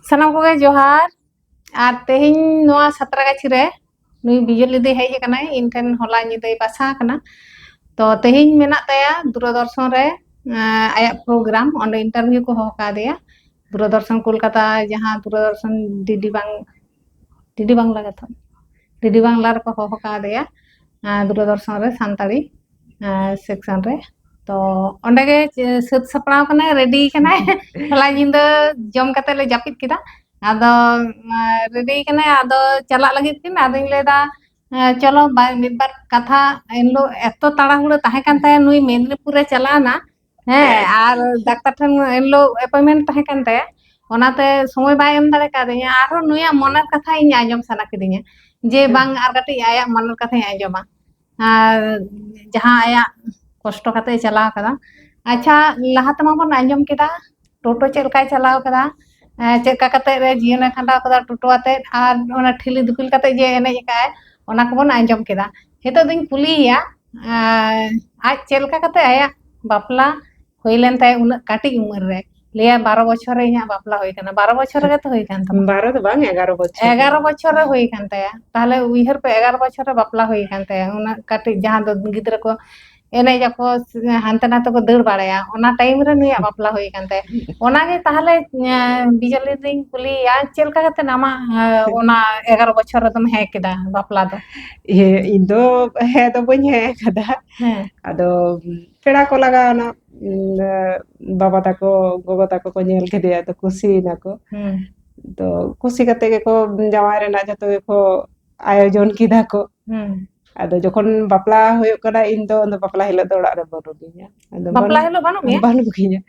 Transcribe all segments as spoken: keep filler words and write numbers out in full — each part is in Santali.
ᱥᱟᱱᱟᱢ ᱠᱚᱜᱮ ᱡᱚᱦᱟᱨ᱾ ᱟᱨ ᱛᱮᱦᱮᱧ ᱱᱚᱣᱟ ᱥᱟᱛᱨᱟᱜᱟᱪᱷᱤ ᱨᱮ ᱱᱩᱭ ᱵᱤᱡᱚᱞ ᱫᱤᱫᱤ ᱦᱮᱡ ᱟᱠᱟᱱᱟᱭ, ᱤᱧ ᱴᱷᱮᱱ ᱦᱚᱞᱟ ᱧᱤᱫᱟᱹᱭ ᱵᱟᱥᱟ ᱟᱠᱟᱱᱟ᱾ ᱛᱚ ᱛᱮᱦᱮᱧ ᱢᱮᱱᱟᱜ ᱛᱟᱭᱟ ᱫᱩᱨᱚᱫᱚᱨᱥᱚᱱ ᱨᱮ, ᱟᱸ, ᱟᱭᱟᱜ ᱯᱨᱳᱜᱨᱟᱢ, ᱚᱸᱰᱮ ᱤᱱᱴᱟᱨᱵᱷᱤᱭᱩ ᱠᱚ ᱦᱚᱦᱚ ᱠᱟᱫᱮᱭᱟ ᱫᱩᱨᱚᱫᱚᱨᱥᱚᱱ ᱠᱳᱞᱠᱟᱛᱟ, ᱡᱟᱦᱟᱸ ᱫᱩᱨᱚᱫᱚᱨᱥᱚᱱ ᱰᱤᱰᱤ ᱵᱟᱝ ᱰᱤᱰᱤ ᱵᱟᱝᱞᱟ ᱠᱟᱛᱷᱟ, ᱰᱤᱰᱤ ᱵᱟᱝᱞᱟ ᱨᱮᱠᱚ ᱦᱚᱦᱚ ᱠᱟᱫᱮᱭᱟ, ᱟᱸ, ᱫᱩᱨᱚᱫᱚᱨᱥᱚᱱ ᱨᱮ ᱥᱟᱱᱛᱟᱲᱤ, ᱟᱸ, ᱥᱮᱠᱥᱚᱱ ᱨᱮ᱾ ᱛᱚ ᱚᱸᱰᱮ ᱜᱮ ᱪᱮ-, ᱥᱟᱹᱛ ᱥᱟᱯᱲᱟᱣ ᱠᱟᱱᱟᱭ, ᱨᱮᱰᱤ ᱠᱟᱱᱟᱭ᱾ ᱦᱚᱞᱟ ᱧᱤᱫᱟᱹ ᱡᱚᱢ ᱠᱟᱛᱮ ᱞᱮ ᱡᱟᱹᱯᱤᱫ ᱠᱮᱫᱟ᱾ ᱟᱫᱚ, ᱟᱸ, ᱨᱮᱰᱤ ᱠᱟᱱᱟᱭ, ᱟᱫᱚ ᱪᱟᱞᱟᱜ ᱞᱟᱹᱜᱤᱫ ᱠᱤᱱ᱾ ᱟᱫᱚᱧ ᱞᱟᱹᱭᱫᱟ, ᱟᱸ, ᱪᱚᱞᱚ ᱵᱟᱭ, ᱢᱤᱫ ᱵᱟᱨ ᱠᱟᱛᱷᱟ᱾ ᱮᱱᱦᱤᱞᱳᱜ ᱮᱛᱚ ᱛᱟᱲᱟᱦᱩᱲᱟᱹ ᱛᱟᱦᱮᱸ ᱠᱟᱱ ᱛᱟᱭᱟ, ᱱᱩᱭ ᱢᱮᱫᱽᱱᱤᱯᱩᱨ ᱨᱮ ᱪᱟᱞᱟᱣᱱᱟ, ᱦᱮᱸ, ᱟᱨ ᱰᱟᱠᱛᱟᱨ ᱴᱷᱮᱱ ᱮᱱᱦᱤᱞᱳᱜ ᱮᱯᱚᱭᱮᱱᱴᱢᱮᱱᱴ ᱛᱟᱦᱮᱸ ᱠᱟᱱ ᱛᱟᱭᱟ, ᱚᱱᱟᱛᱮ ᱥᱚᱢᱚᱭ ᱵᱟᱭ ᱮᱢ ᱫᱟᱲᱮ ᱠᱟᱣᱫᱤᱧᱟ᱾ ᱟᱨᱦᱚᱸ ᱱᱩᱭᱟᱜ ᱢᱚᱱᱮᱨ ᱠᱟᱛᱷᱟ ᱤᱧ ᱟᱸᱡᱚᱢ ᱥᱟᱱᱟ ᱠᱤᱫᱤᱧᱟ, ᱡᱮ ᱦᱮᱸ᱾ ᱵᱟᱝ, ᱟᱨ ᱠᱟᱹᱴᱤᱡ ᱟᱭᱟᱜ ᱢᱚᱱᱮᱨ ᱠᱟᱛᱷᱟᱧ ᱟᱸᱡᱚᱢᱟ, ᱟᱨ ᱡᱟᱦᱟᱸ ᱟᱭᱟᱜ ᱠᱚᱥᱴᱚ ᱠᱟᱛᱮ ᱪᱟᱞᱟᱣ ᱠᱟᱫᱟ᱾ ᱟᱪᱪᱷᱟ, ᱞᱟᱦᱟ ᱛᱮᱢᱟ ᱵᱚᱱ ᱟᱸᱡᱚᱢ ᱠᱮᱫᱟ ᱴᱳᱴᱳ ᱪᱮᱫ ᱞᱮᱠᱟᱭ ᱪᱟᱞᱟᱣ ᱠᱟᱫᱟ, ᱮᱸ, ᱪᱮᱫ ᱞᱮᱠᱟ ᱠᱟᱛᱮ ᱨᱮ ᱡᱤᱭᱚᱱᱮ ᱠᱷᱟᱸᱰᱟᱣ ᱠᱟᱫᱟ ᱴᱳᱴᱳ ᱟᱛᱮᱫ, ᱟᱨ ᱚᱱᱟ ᱴᱷᱤᱞᱤ ᱫᱤᱯᱤᱞ ᱠᱟᱛᱮ ᱡᱮ ᱮᱱᱮᱡ ᱟᱠᱟᱫᱟᱭ, ᱚᱱᱟ ᱠᱚᱵᱚᱱ ᱟᱸᱡᱚᱢ ᱠᱮᱫᱟ᱾ ᱱᱤᱛᱚᱜ ᱫᱚᱧ ᱠᱩᱞᱤᱭᱮᱭᱟ, ᱮᱸ, ᱟᱡ ᱪᱮᱫ ᱞᱮᱠᱟ ᱠᱟᱛᱮ ᱟᱭᱟᱜ ᱵᱟᱯᱞᱟ ᱦᱩᱭ ᱞᱮᱱ ᱛᱟᱭᱟ ᱩᱱᱟᱹᱜ ᱠᱟᱹᱴᱤᱡ ᱩᱢᱮᱨ ᱨᱮ? ᱞᱟᱹᱭᱟ, "ᱵᱟᱨᱚ ᱵᱚᱪᱷᱚᱨ ᱨᱮ ᱤᱧᱟᱹᱜ ᱵᱟᱯᱞᱟ ᱦᱩᱭ ᱠᱟᱱᱟ᱾" ᱵᱟᱨᱚ ᱵᱚᱪᱷᱚᱨ ᱨᱮᱜᱮ ᱛᱚ ᱦᱩᱭ ᱠᱟᱱ ᱛᱟᱢᱟ᱾ ᱵᱟᱨᱚ ᱫᱚ ᱵᱟᱝ, ᱮᱜᱟᱨᱚ ᱵᱚᱪᱷᱚᱨ᱾ ᱮᱜᱟᱨᱚ ᱵᱚᱪᱷᱚᱨ ᱨᱮ ᱦᱩᱭ ᱠᱟᱱ ᱛᱟᱭᱟ᱾ ᱛᱟᱦᱞᱮ ᱩᱭᱦᱟᱹᱨ ᱯᱮ, ᱮᱜᱟᱨᱚ ᱵᱚᱪᱷᱚᱨ ᱨᱮ ᱵᱟᱯᱞᱟ ᱦᱩᱭ ᱠᱟᱱ ᱛᱟᱭᱟ, ᱩᱱᱟᱹᱜ ᱠᱟᱹᱴᱤᱡ, ᱡᱟᱦᱟᱸ ᱫᱚ ᱜᱤᱫᱽᱨᱟᱹ ᱠᱚ ᱮᱱᱮᱡ ᱟᱠᱚ, ᱦᱟᱱᱛᱮ ᱱᱟᱛᱮ ᱠᱚ ᱫᱟᱹᱲ ᱵᱟᱲᱟᱭᱟ, ᱚᱱᱟ ᱴᱟᱭᱤᱢ ᱨᱮ ᱱᱩᱭᱟᱜ ᱵᱟᱯᱞᱟ ᱦᱩᱭ ᱠᱟᱱ ᱛᱟᱭᱟ᱾ ᱚᱱᱟᱜᱮ ᱛᱟᱦᱞᱮ, ᱮᱸ, ᱵᱤᱡᱚᱞᱤ ᱫᱩᱧ ᱠᱩᱞᱤᱭᱮᱭᱟ, ᱪᱮᱫ ᱞᱮᱠᱟ ᱠᱟᱛᱮ ᱟᱢᱟᱜ, ᱮᱸ, ᱚᱱᱟ ᱮᱜᱟᱨᱚ ᱵᱚᱪᱷᱚᱨ ᱨᱮᱫᱚᱢ ᱦᱮᱸ ᱠᱮᱫᱟ ᱵᱟᱯᱞᱟ ᱫᱚ? ᱤᱭᱟᱹ, ᱤᱧ ᱫᱚ ᱦᱮᱸ ᱫᱚ ᱵᱟᱹᱧ ᱦᱮᱸ ᱠᱟᱫᱟ᱾ ᱦᱮᱸ᱾ ᱟᱫᱚ ᱯᱮᱲᱟ ᱠᱚ ᱞᱟᱜᱟᱣᱱᱟ, ᱩᱸ, ᱵᱟᱵᱟ ᱛᱟᱠᱚ, ᱜᱚᱜᱚ ᱛᱟᱠᱚ ᱠᱚ ᱧᱮᱞ ᱠᱮᱫᱮᱭᱟ, ᱟᱫᱚ ᱠᱩᱥᱤᱭᱮᱱᱟ ᱠᱚ᱾ ᱦᱩᱸ᱾ ᱛᱚ ᱠᱩᱥᱤ ᱠᱟᱛᱮ ᱜᱮᱠᱚ ᱡᱟᱶᱟᱭ ᱨᱮᱱᱟᱜ ᱡᱚᱛᱚ ᱜᱮᱠᱚ ᱟᱭᱳᱡᱚᱱ ᱠᱮᱫᱟ ᱠᱚ᱾ ᱦᱩᱸ᱾ ᱟᱫᱚ ᱡᱚᱠᱷᱚᱱ ᱵᱟᱯᱞᱟ ᱦᱩᱭᱩᱜ ᱠᱟᱱᱟ, ᱤᱧ ᱫᱚ ᱩᱱ ᱫᱚ ᱵᱟᱯᱞᱟ ᱦᱤᱞᱳᱜ ᱫᱚ ᱚᱲᱟᱜ ᱨᱮ ᱵᱟᱹᱱᱩᱜ ᱞᱤᱧᱟ᱾ ᱟᱫᱚ ᱵᱟᱯᱞᱟ ᱵᱟᱹᱱᱩᱜ, ᱦᱤᱞᱳᱜ ᱵᱟᱹᱱᱩᱜ ᱢᱮᱭᱟ? ᱵᱟᱹᱱᱩᱜ ᱞᱤᱧᱟ᱾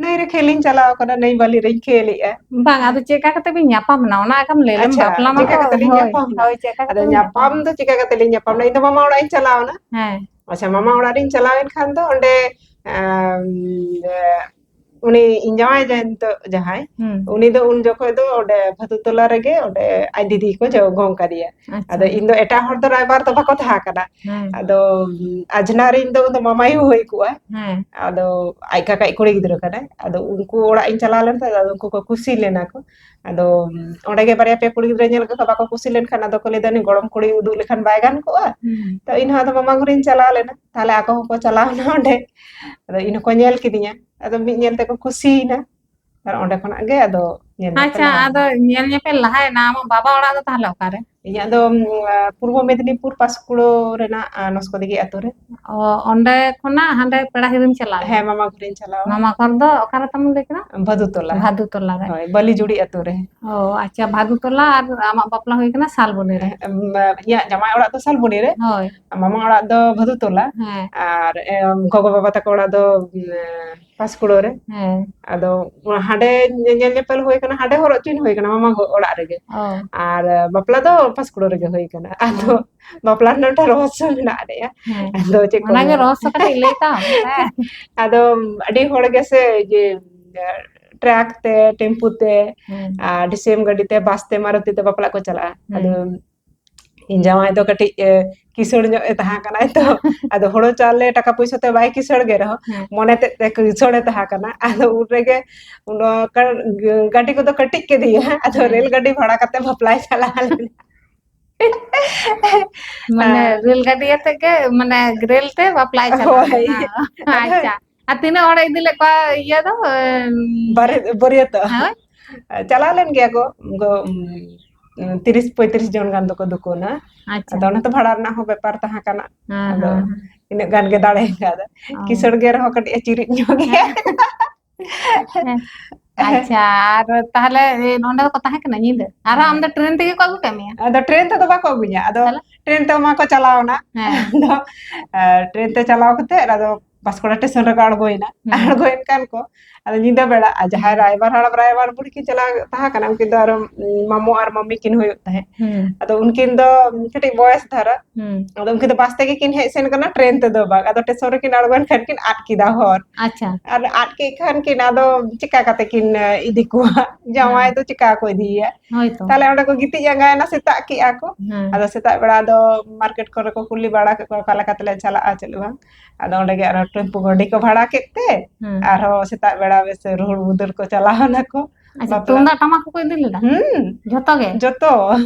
ᱱᱟᱹᱭ ᱨᱮ ᱠᱷᱮᱞ ᱤᱧ ᱪᱟᱞᱟᱣ ᱠᱟᱱᱟ, ᱱᱟᱹᱭ ᱵᱟᱹᱞᱤ ᱨᱤᱧ ᱠᱷᱮᱞᱮᱜᱼᱟ᱾ ᱵᱟᱝ, ᱟᱫᱚ ᱪᱮᱫ ᱞᱮᱠᱟ ᱠᱟᱛᱮ ᱵᱤᱱ ᱧᱟᱯᱟᱢ ᱮᱱᱟ? ᱚᱱᱟ ᱟᱜᱮᱢ ᱞᱟᱹᱭ ᱞᱮᱢ, ᱟᱪᱪᱷᱟ, ᱵᱟᱯᱞᱟ ᱪᱮᱫ ᱞᱮᱠᱟ ᱢᱟᱛᱚ, ᱠᱟᱛᱮ ᱞᱤᱧ ᱦᱳᱭ, ᱧᱟᱯᱟᱢ ᱮᱱᱟ? ᱦᱳᱭ, ᱪᱮᱫ ᱞᱮᱠᱟ ᱠᱟᱛᱮ ᱟᱫᱚ ᱵᱤᱱ ᱧᱟᱯᱟᱢ ᱧᱟᱯᱟᱢ ᱮᱱᱟ? ᱫᱚ ᱪᱮᱫ ᱞᱮᱠᱟ ᱠᱟᱛᱮ ᱞᱤᱧ ᱧᱟᱯᱟᱢ ᱮᱱᱟ? ᱤᱧ ᱫᱚ ᱢᱟᱢᱟ ᱚᱲᱟᱜ ᱤᱧ ᱪᱟᱞᱟᱣ ᱮᱱᱟ᱾ ᱦᱮᱸ᱾ ᱟᱪᱪᱷᱟ, ᱢᱟᱢᱟ ᱚᱲᱟᱜ ᱨᱤᱧ ᱪᱟᱞᱟᱣ ᱮᱱ ᱠᱷᱟᱱ ᱫᱚ ᱚᱸᱰᱮ, ᱟᱢ, ᱮ, ᱩᱱᱤ ᱤᱧ ᱡᱟᱶᱟᱭ ᱡᱟᱦᱟᱸᱭ ᱱᱤᱛᱚᱜ ᱡᱟᱦᱟᱸᱭ, ᱦᱩᱸ᱾ ᱩᱱᱤ ᱫᱚ ᱩᱱ ᱡᱚᱠᱷᱚᱡ ᱫᱚ ᱚᱸᱰᱮ ᱵᱷᱟᱫᱩᱛᱚᱞᱟ ᱨᱮᱜᱮ ᱚᱸᱰᱮ ᱟᱡ ᱫᱤᱫᱤ ᱠᱚ ᱡᱚ-, ᱜᱚᱝ ᱠᱟᱫᱮᱭᱟ᱾ ᱟᱪᱪᱷᱟ᱾ ᱟᱫᱚ ᱤᱧ ᱫᱚ ᱮᱴᱟᱜ ᱦᱚᱲ ᱫᱚ ᱨᱟᱭᱵᱟᱨ ᱫᱚ ᱵᱟᱠᱚ ᱛᱟᱦᱮᱸ ᱠᱟᱱᱟ᱾ ᱦᱮᱸ᱾ ᱟᱫᱚ, ᱩᱸ, ᱟᱡᱷᱱᱟᱨᱤᱧ ᱫᱚ ᱩᱱᱤ ᱫᱚ ᱢᱟᱢᱟᱭ ᱦᱩᱭ ᱠᱚᱜᱼᱟ᱾ ᱦᱮᱸ᱾ ᱟᱫᱚ ᱟᱡ ᱠᱟᱠᱟᱭ ᱠᱩᱲᱤ ᱜᱤᱫᱽᱨᱟᱹ ᱠᱟᱱᱟᱭ᱾ ᱟᱫᱚ ᱩᱱᱠᱩ ᱚᱲᱟᱜ ᱤᱧ ᱪᱟᱞᱟᱣ ᱞᱮᱱ ᱛᱟᱦᱮᱸ, ᱟᱫᱚ ᱩᱱᱠᱩ ᱠᱚ ᱠᱩᱥᱤ ᱞᱮᱱᱟ ᱠᱚ᱾ ᱟᱫᱚ, ᱩᱸ, ᱚᱸᱰᱮ ᱜᱮ ᱵᱟᱨᱭᱟ ᱯᱮᱭᱟ ᱠᱩᱲᱤ ᱜᱤᱫᱽᱨᱟᱹ ᱧᱮᱞ ᱠᱟᱛᱮ ᱵᱟᱠᱚ ᱠᱩᱥᱤ ᱞᱮᱱᱠᱷᱟᱱ ᱟᱫᱚ ᱠᱚ ᱞᱟᱹᱭᱫᱟ, "ᱩᱱᱤ ᱜᱚᱲᱚᱢ ᱠᱩᱲᱤ ᱩᱫᱩᱜ ᱞᱮᱠᱷᱟᱱ ᱵᱟᱭ ᱜᱟᱱ ᱠᱚᱜᱼᱟ?" ᱦᱩᱸ᱾ ᱛᱚ ᱤᱧ ᱦᱚᱸ ᱟᱫᱚ ᱢᱟᱢᱟ ᱜᱷᱚᱨᱤᱧ ᱪᱟᱞᱟᱣ ᱞᱮᱱᱟ᱾ ᱛᱟᱦᱞᱮ ᱟᱠᱚ ᱦᱚᱸᱠᱚ ᱪᱟᱞᱟᱣ ᱮᱱᱟ ᱚᱸᱰᱮ᱾ ᱟᱫᱚ ᱤᱧ ᱦᱚᱸᱠᱚ ᱧᱮᱞ ᱠᱤᱫᱤᱧᱟ᱾ ᱟᱫᱚ ᱢᱤᱫ ᱧᱮᱞ ᱛᱮᱠᱚ ᱠᱩᱥᱤᱭᱮᱱᱟ᱾ ᱟᱨ ᱚᱸᱰᱮ ᱠᱷᱚᱱᱟᱜ ᱜᱮ ᱟᱫᱚ ᱧᱮᱞ ᱧᱮᱯᱮᱞ ᱟᱪᱪᱷᱟ, ᱞᱟᱦᱟ ᱟᱫᱚ ᱦᱩᱭᱱᱟ᱾ ᱧᱮᱞ ᱧᱮᱯᱮᱞ ᱞᱟᱦᱟᱭᱮᱱᱟ᱾ ᱟᱢᱟᱜ ᱵᱟᱵᱟ ᱚᱲᱟᱜ ᱫᱚ ᱛᱟᱦᱞᱮ ᱚᱠᱟᱨᱮ? ᱤᱧᱟᱹᱜ ᱫᱚ, ᱩᱸ, ᱟ, ᱯᱩᱨᱵᱚ ᱢᱮᱫᱤᱱᱤᱯᱩᱨ ᱯᱟᱥᱠᱩᱲᱟᱹ ᱨᱮᱱᱟᱜ, ᱟ, ᱱᱚᱥᱠᱚᱫᱤᱜᱷᱤ ᱟᱛᱳ ᱨᱮ᱾ ᱚ, ᱚᱸᱰᱮ ᱠᱷᱚᱱᱟᱜ ᱦᱟᱸᱰᱮ ᱯᱮᱲᱟ ᱦᱤᱨᱤᱢ ᱪᱟᱞᱟᱣ ᱞᱮᱱᱟ? ᱦᱮᱸ, ᱢᱟᱢᱟ ᱜᱷᱚᱨᱤᱧ ᱪᱟᱞᱟᱣ ᱢᱟᱢᱟ ᱞᱮᱱᱟ᱾ ᱜᱷᱚᱨ ᱫᱚ ᱚᱠᱟᱨᱮ ᱛᱟᱢ ᱞᱟᱹᱭ ᱠᱮᱫᱟ? ᱵᱷᱟᱫᱩᱛᱚᱞᱟ᱾ ᱵᱷᱟᱫᱩᱛᱚᱞᱟ ᱨᱮ᱾ ᱦᱳᱭ, ᱵᱟᱹᱞᱤᱡᱩᱲᱤ ᱟᱛᱳ ᱨᱮ᱾ ᱚ, ᱟᱪᱪᱷᱟ, ᱵᱷᱟᱫᱩᱛᱚᱞᱟ ᱟᱨ ᱟᱢᱟᱜ ᱵᱟᱯᱞᱟ ᱦᱩᱭ ᱠᱟᱱᱟ ᱥᱟᱞᱵᱚᱱᱤ ᱨᱮ᱾ ᱮ, ᱮᱢ, ᱤᱧᱟᱹᱜ ᱡᱟᱢᱟᱭ ᱚᱲᱟᱜ ᱫᱚ ᱥᱟᱞᱵᱚᱱᱤ ᱨᱮ, ᱦᱳᱭ᱾ ᱢᱟᱢᱟ ᱚᱲᱟᱜ ᱫᱚ ᱵᱷᱟᱫᱩᱛᱚᱞᱟ, ᱦᱮᱸ᱾ ᱟᱨ, ᱮᱢ, ᱜᱚᱜᱚ ᱵᱟᱵᱟ ᱛᱟᱠᱚ ᱚᱲᱟᱜ ᱫᱚ, ᱮ, ᱯᱟᱥᱠᱩᱲᱟᱹ ᱨᱮ᱾ ᱦᱮᱸ᱾ ᱟᱫᱚ ᱦᱟᱸᱰᱮ ᱧᱮ-, ᱧᱮᱞ ᱧᱮᱯᱮᱞ ᱦᱩᱭ ᱠᱟᱱᱟ, ᱦᱟᱸᱰᱮ ᱦᱚᱨᱚᱜ ᱪᱤᱱ ᱦᱩᱭ ᱠᱟᱱᱟ ᱢᱟᱢᱟ ᱜᱚ-, ᱚᱲᱟᱜ ᱨᱮᱜᱮ᱾ ᱚ᱾ ᱟᱨ, ᱮ, ᱵᱟᱯᱞᱟ ᱫᱚ ᱯᱟᱥᱠᱩᱲᱟᱹ ᱨᱮᱜᱮ ᱦᱩᱭ ᱠᱟᱱᱟ᱾ ᱟᱫᱚ ᱦᱮᱸ᱾ ᱵᱟᱯᱞᱟ ᱨᱮᱱᱟᱜ ᱢᱤᱫᱴᱟᱝ ᱨᱚᱦᱚᱥᱭᱚ ᱢᱮᱱᱟᱜ ᱞᱮᱭᱟ᱾ ᱦᱮᱸ᱾ ᱟᱫᱚ ᱪᱮᱫ ᱠᱚ ᱚᱱᱟᱜᱮ ᱢᱮᱱᱟ? ᱨᱚᱦᱚᱥᱭᱚ ᱠᱟᱹᱴᱤᱡ ᱞᱟᱹᱭ ᱛᱟᱢ, ᱦᱮᱸ᱾ ᱟᱫᱚ ᱟᱹᱰᱤ ᱦᱚᱲ ᱜᱮᱥᱮ ᱤᱭᱟᱹ, ᱴᱨᱟᱠ ᱛᱮ, ᱴᱮᱢᱯᱩ ᱛᱮ, ᱦᱮᱸ᱾ ᱟᱨ ᱰᱤ ᱥᱤ ᱮᱢ ᱜᱟᱹᱰᱤ ᱛᱮ, ᱵᱟᱥ ᱛᱮ, ᱢᱟᱨᱩᱛᱤ ᱛᱮ ᱵᱟᱯᱞᱟ ᱠᱚ ᱪᱟᱞᱟᱜᱼᱟ᱾ ᱦᱮᱸ᱾ ᱟᱫᱚ ᱤᱧ ᱡᱟᱶᱟᱭ ᱫᱚ ᱠᱟᱹᱴᱤᱡ, ᱮ, ᱠᱤᱥᱟᱹᱬ ᱧᱚᱜ ᱮ ᱛᱟᱦᱮᱸ ᱠᱟᱱᱟᱭ ᱛᱚ, ᱟᱫᱚ ᱦᱩᱲᱩ ᱪᱟᱣᱞᱮ ᱴᱟᱠᱟ ᱯᱚᱭᱥᱟ ᱛᱮ ᱵᱟᱭ ᱠᱤᱥᱟᱹᱬ ᱜᱮ ᱨᱮᱦᱚᱸ, ᱦᱮᱸ᱾ ᱢᱚᱱᱮ ᱛᱮᱫ ᱛᱮ ᱠᱤᱥᱟᱹᱬ ᱮ ᱛᱟᱦᱮᱸ ᱠᱟᱱᱟ᱾ ᱟᱫᱚ ᱩᱱ ᱨᱮᱜᱮ ᱩᱱ ᱚᱠᱟ ᱜᱟᱹᱰᱤ ᱠᱚᱫᱚ ᱠᱟᱹᱴᱤᱡ ᱠᱮᱫᱮᱭᱟ, ᱟᱫᱚ ᱦᱮᱸ᱾ ᱨᱮᱞ ᱜᱟᱹᱰᱤ ᱵᱷᱟᱲᱟ ᱠᱟᱛᱮ ᱵᱟᱯᱞᱟᱭ ᱪᱟᱞᱟᱣ ᱞᱮᱱᱟ᱾ ᱢᱟᱱᱮ ᱦᱮᱸ᱾ ᱨᱮᱞ ᱜᱟᱹᱰᱤ ᱟᱛᱮ ᱜᱮ, ᱢᱟᱱᱮ ᱨᱮᱞ ᱛᱮ ᱵᱟᱯᱞᱟᱭ ᱪᱟᱞᱟᱣ ᱦᱳᱭ᱾ ᱞᱮᱱᱟ᱾ ᱟᱫᱚ ᱟᱪᱪᱷᱟ᱾ ᱟᱨ ᱛᱤᱱᱟᱹᱜ ᱦᱚᱲᱮ ᱤᱫᱤ ᱞᱮᱫ ᱠᱚᱣᱟ ᱤᱭᱟᱹ ᱫᱚ, ᱮᱢ, ᱵᱟᱨᱮ-, ᱵᱟᱹᱨᱭᱟᱹᱛᱚᱜ? ᱦᱳᱭ᱾ ᱪᱟᱞᱟᱣ ᱞᱮᱱ ᱜᱮᱭᱟ ᱠᱚ, ᱩᱱᱠᱩ, ᱩᱢ, ᱛᱤᱨᱤᱥ ᱯᱚᱸᱭᱛᱨᱤᱥ ᱡᱚᱱ ᱜᱟᱱ ᱫᱚᱠᱚ ᱫᱩᱠᱩᱱᱟ᱾ ᱟᱪᱪᱷᱟ᱾ ᱟᱫᱚ ᱚᱱᱟ ᱛᱚ ᱵᱷᱟᱲᱟ ᱨᱮᱱᱟᱜ ᱦᱚᱸ ᱵᱮᱯᱟᱨ ᱛᱟᱦᱮᱸ ᱠᱟᱱᱟ᱾ ᱦᱮᱸ, ᱟᱫᱚ ᱦᱮᱸ, ᱦᱮᱸ᱾ ᱤᱱᱟᱹᱜ ᱜᱟᱱ ᱜᱮ ᱫᱟᱲᱮ ᱟᱠᱟᱫᱟ᱾ ᱚ᱾ ᱠᱤᱥᱟᱹᱬ ᱜᱮ ᱨᱮᱦᱚᱸ ᱠᱟᱹᱴᱤᱡ ᱮ ᱪᱤᱨᱤᱡ ᱧᱚᱜ ᱜᱮᱭᱟ᱾ ᱦᱮᱸ᱾ ᱟᱪᱪᱷᱟ, ᱟᱨ ᱛᱟᱦᱞᱮ, ᱮ, ᱱᱚᱸᱰᱮ ᱫᱚᱠᱚ ᱛᱟᱦᱮᱸ ᱠᱟᱱᱟ ᱧᱤᱫᱟᱹ? ᱟᱨᱦᱚᱸ ᱟᱢ ᱫᱫᱚ ᱴᱨᱮᱱ ᱛᱮᱜᱮ ᱠᱚ ᱟᱹᱜᱩ ᱠᱮᱫ ᱢᱮᱭᱟ? ᱟᱫᱚ ᱴᱨᱮᱱ ᱛᱮᱫᱚ ᱵᱟᱠᱚ ᱟᱹᱜᱩᱧᱟ᱾ ᱟᱫᱚ ᱛᱟᱦᱞᱮ? ᱴᱨᱮᱱ ᱛᱮ ᱢᱟ ᱠᱚ ᱪᱟᱞᱟᱣ ᱮᱱᱟ᱾ ᱦᱮᱸ᱾ ᱟᱫᱚ, ᱮ, ᱴᱨᱮᱱ ᱛᱮ ᱪᱟᱞᱟᱣ ᱠᱟᱛᱮ ᱟᱫᱚ ᱵᱟᱸᱥᱠᱚᱲᱟ ᱥᱴᱮᱥᱚᱱ ᱨᱮᱠᱚ ᱟᱬᱜᱚᱭᱮᱱᱟ᱾ ᱦᱮᱸ᱾ ᱟᱬᱜᱚᱭᱮᱱ ᱠᱷᱟᱱ ᱠᱚ, ᱟᱫᱚ ᱧᱤᱫᱟᱹ ᱵᱮᱲᱟ, ᱟᱨ ᱡᱟᱦᱟᱸᱭ ᱨᱟᱭᱵᱟᱨ ᱦᱟᱲᱟᱢ ᱨᱟᱭᱵᱟᱨ ᱵᱩᱲᱦᱤ ᱠᱤᱱ ᱪᱟᱞᱟᱣ ᱛᱟᱦᱮᱸ ᱠᱟᱱᱟ, ᱩᱱᱠᱤᱱ ᱫᱚ ᱟᱨᱚ, ᱩᱢ, ᱢᱟᱢᱚ ᱟᱨ ᱢᱟᱢᱤ ᱠᱤᱱ ᱦᱩᱭᱩᱜ ᱛᱟᱦᱮᱸᱫ᱾ ᱦᱩᱸ᱾ ᱟᱫᱚ ᱩᱱᱠᱤᱱ ᱫᱚ ᱠᱟᱹᱴᱤᱡ ᱵᱚᱭᱮᱥ ᱫᱷᱟᱨᱟ, ᱦᱩᱸ᱾ ᱟᱫᱚ ᱩᱱᱠᱤᱱ ᱫᱚ ᱵᱟᱥ ᱛᱮᱜᱮ ᱠᱤᱱ ᱦᱮᱡ ᱥᱮᱱ ᱠᱟᱱᱟ, ᱴᱨᱮᱱ ᱛᱮᱫᱚ ᱵᱟᱝ᱾ ᱟᱫᱚ ᱥᱴᱮᱥᱚᱱ ᱨᱮᱠᱤᱱ ᱟᱬᱜᱚᱭᱮᱱ ᱠᱷᱟᱱ ᱠᱤᱱ ᱟᱫ ᱠᱮᱫᱟ ᱦᱚᱨ᱾ ᱟᱪᱪᱷᱟ᱾ ᱟᱨ ᱟᱫ ᱠᱮᱫ ᱠᱷᱟᱱ ᱠᱤᱱ, ᱟᱫᱚ ᱪᱤᱠᱟ ᱠᱟᱛᱮ ᱠᱤᱱ, ᱮ, ᱤᱫᱤ ᱠᱚᱣᱟ? ᱡᱟᱶᱟᱭ ᱦᱮᱸ᱾ ᱫᱚ ᱪᱤᱠᱟ ᱠᱚ ᱤᱫᱤᱭᱮᱭᱟ? ᱦᱳᱭᱛᱚ᱾ ᱛᱟᱦᱞᱮ ᱚᱸᱰᱮ ᱠᱚ ᱜᱤᱛᱤᱡ ᱟᱸᱜᱟᱭᱮᱱᱟ, ᱥᱮᱛᱟᱜ ᱠᱮᱜᱼᱟ ᱠᱚ᱾ ᱦᱮᱸ᱾ ᱟᱫᱚ ᱥᱮᱛᱟᱜ ᱵᱮᱲᱟ ᱫᱚ ᱢᱟᱨᱠᱮᱴ ᱠᱚᱨᱮ ᱠᱚ ᱠᱩᱞᱤ ᱵᱟᱲᱟ ᱠᱮᱫ ᱠᱚᱣᱟ, ᱚᱠᱟ ᱞᱮᱠᱟ ᱛᱮᱞᱮ ᱪᱟᱞᱟᱜᱼᱟ, ᱪᱮᱫ ᱵᱟᱝ᱾ ᱟᱫᱚ ᱚᱸᱰᱮ ᱜᱮ ᱟᱨᱚ ᱴᱮᱢᱯᱩ ᱜᱟᱹᱰᱤ ᱠᱚ ᱵᱷᱟᱲᱟ ᱠᱮᱫ ᱛᱮ, ᱦᱮᱸ᱾ ᱟᱨᱦᱚᱸ ᱥᱮᱛᱟᱜ ᱵᱮᱲᱟ ᱵᱮᱥ ᱨᱩᱦᱩᱲ ᱵᱩᱫᱟᱹᱲ ᱠᱚ ᱪᱟᱞᱟᱣ ᱱᱟᱠᱚ᱾ ᱟᱪᱪᱷᱟ, ᱵᱟᱯᱞᱟ᱾ ᱛᱩᱢᱫᱟᱜ ᱴᱟᱢᱟᱠ ᱠᱚᱠᱚ ᱤᱫᱤ ᱞᱮᱫᱟ? ᱦᱩᱸ᱾ ᱡᱷᱚᱛᱚ ᱜᱮ? ᱡᱚᱛᱚ᱾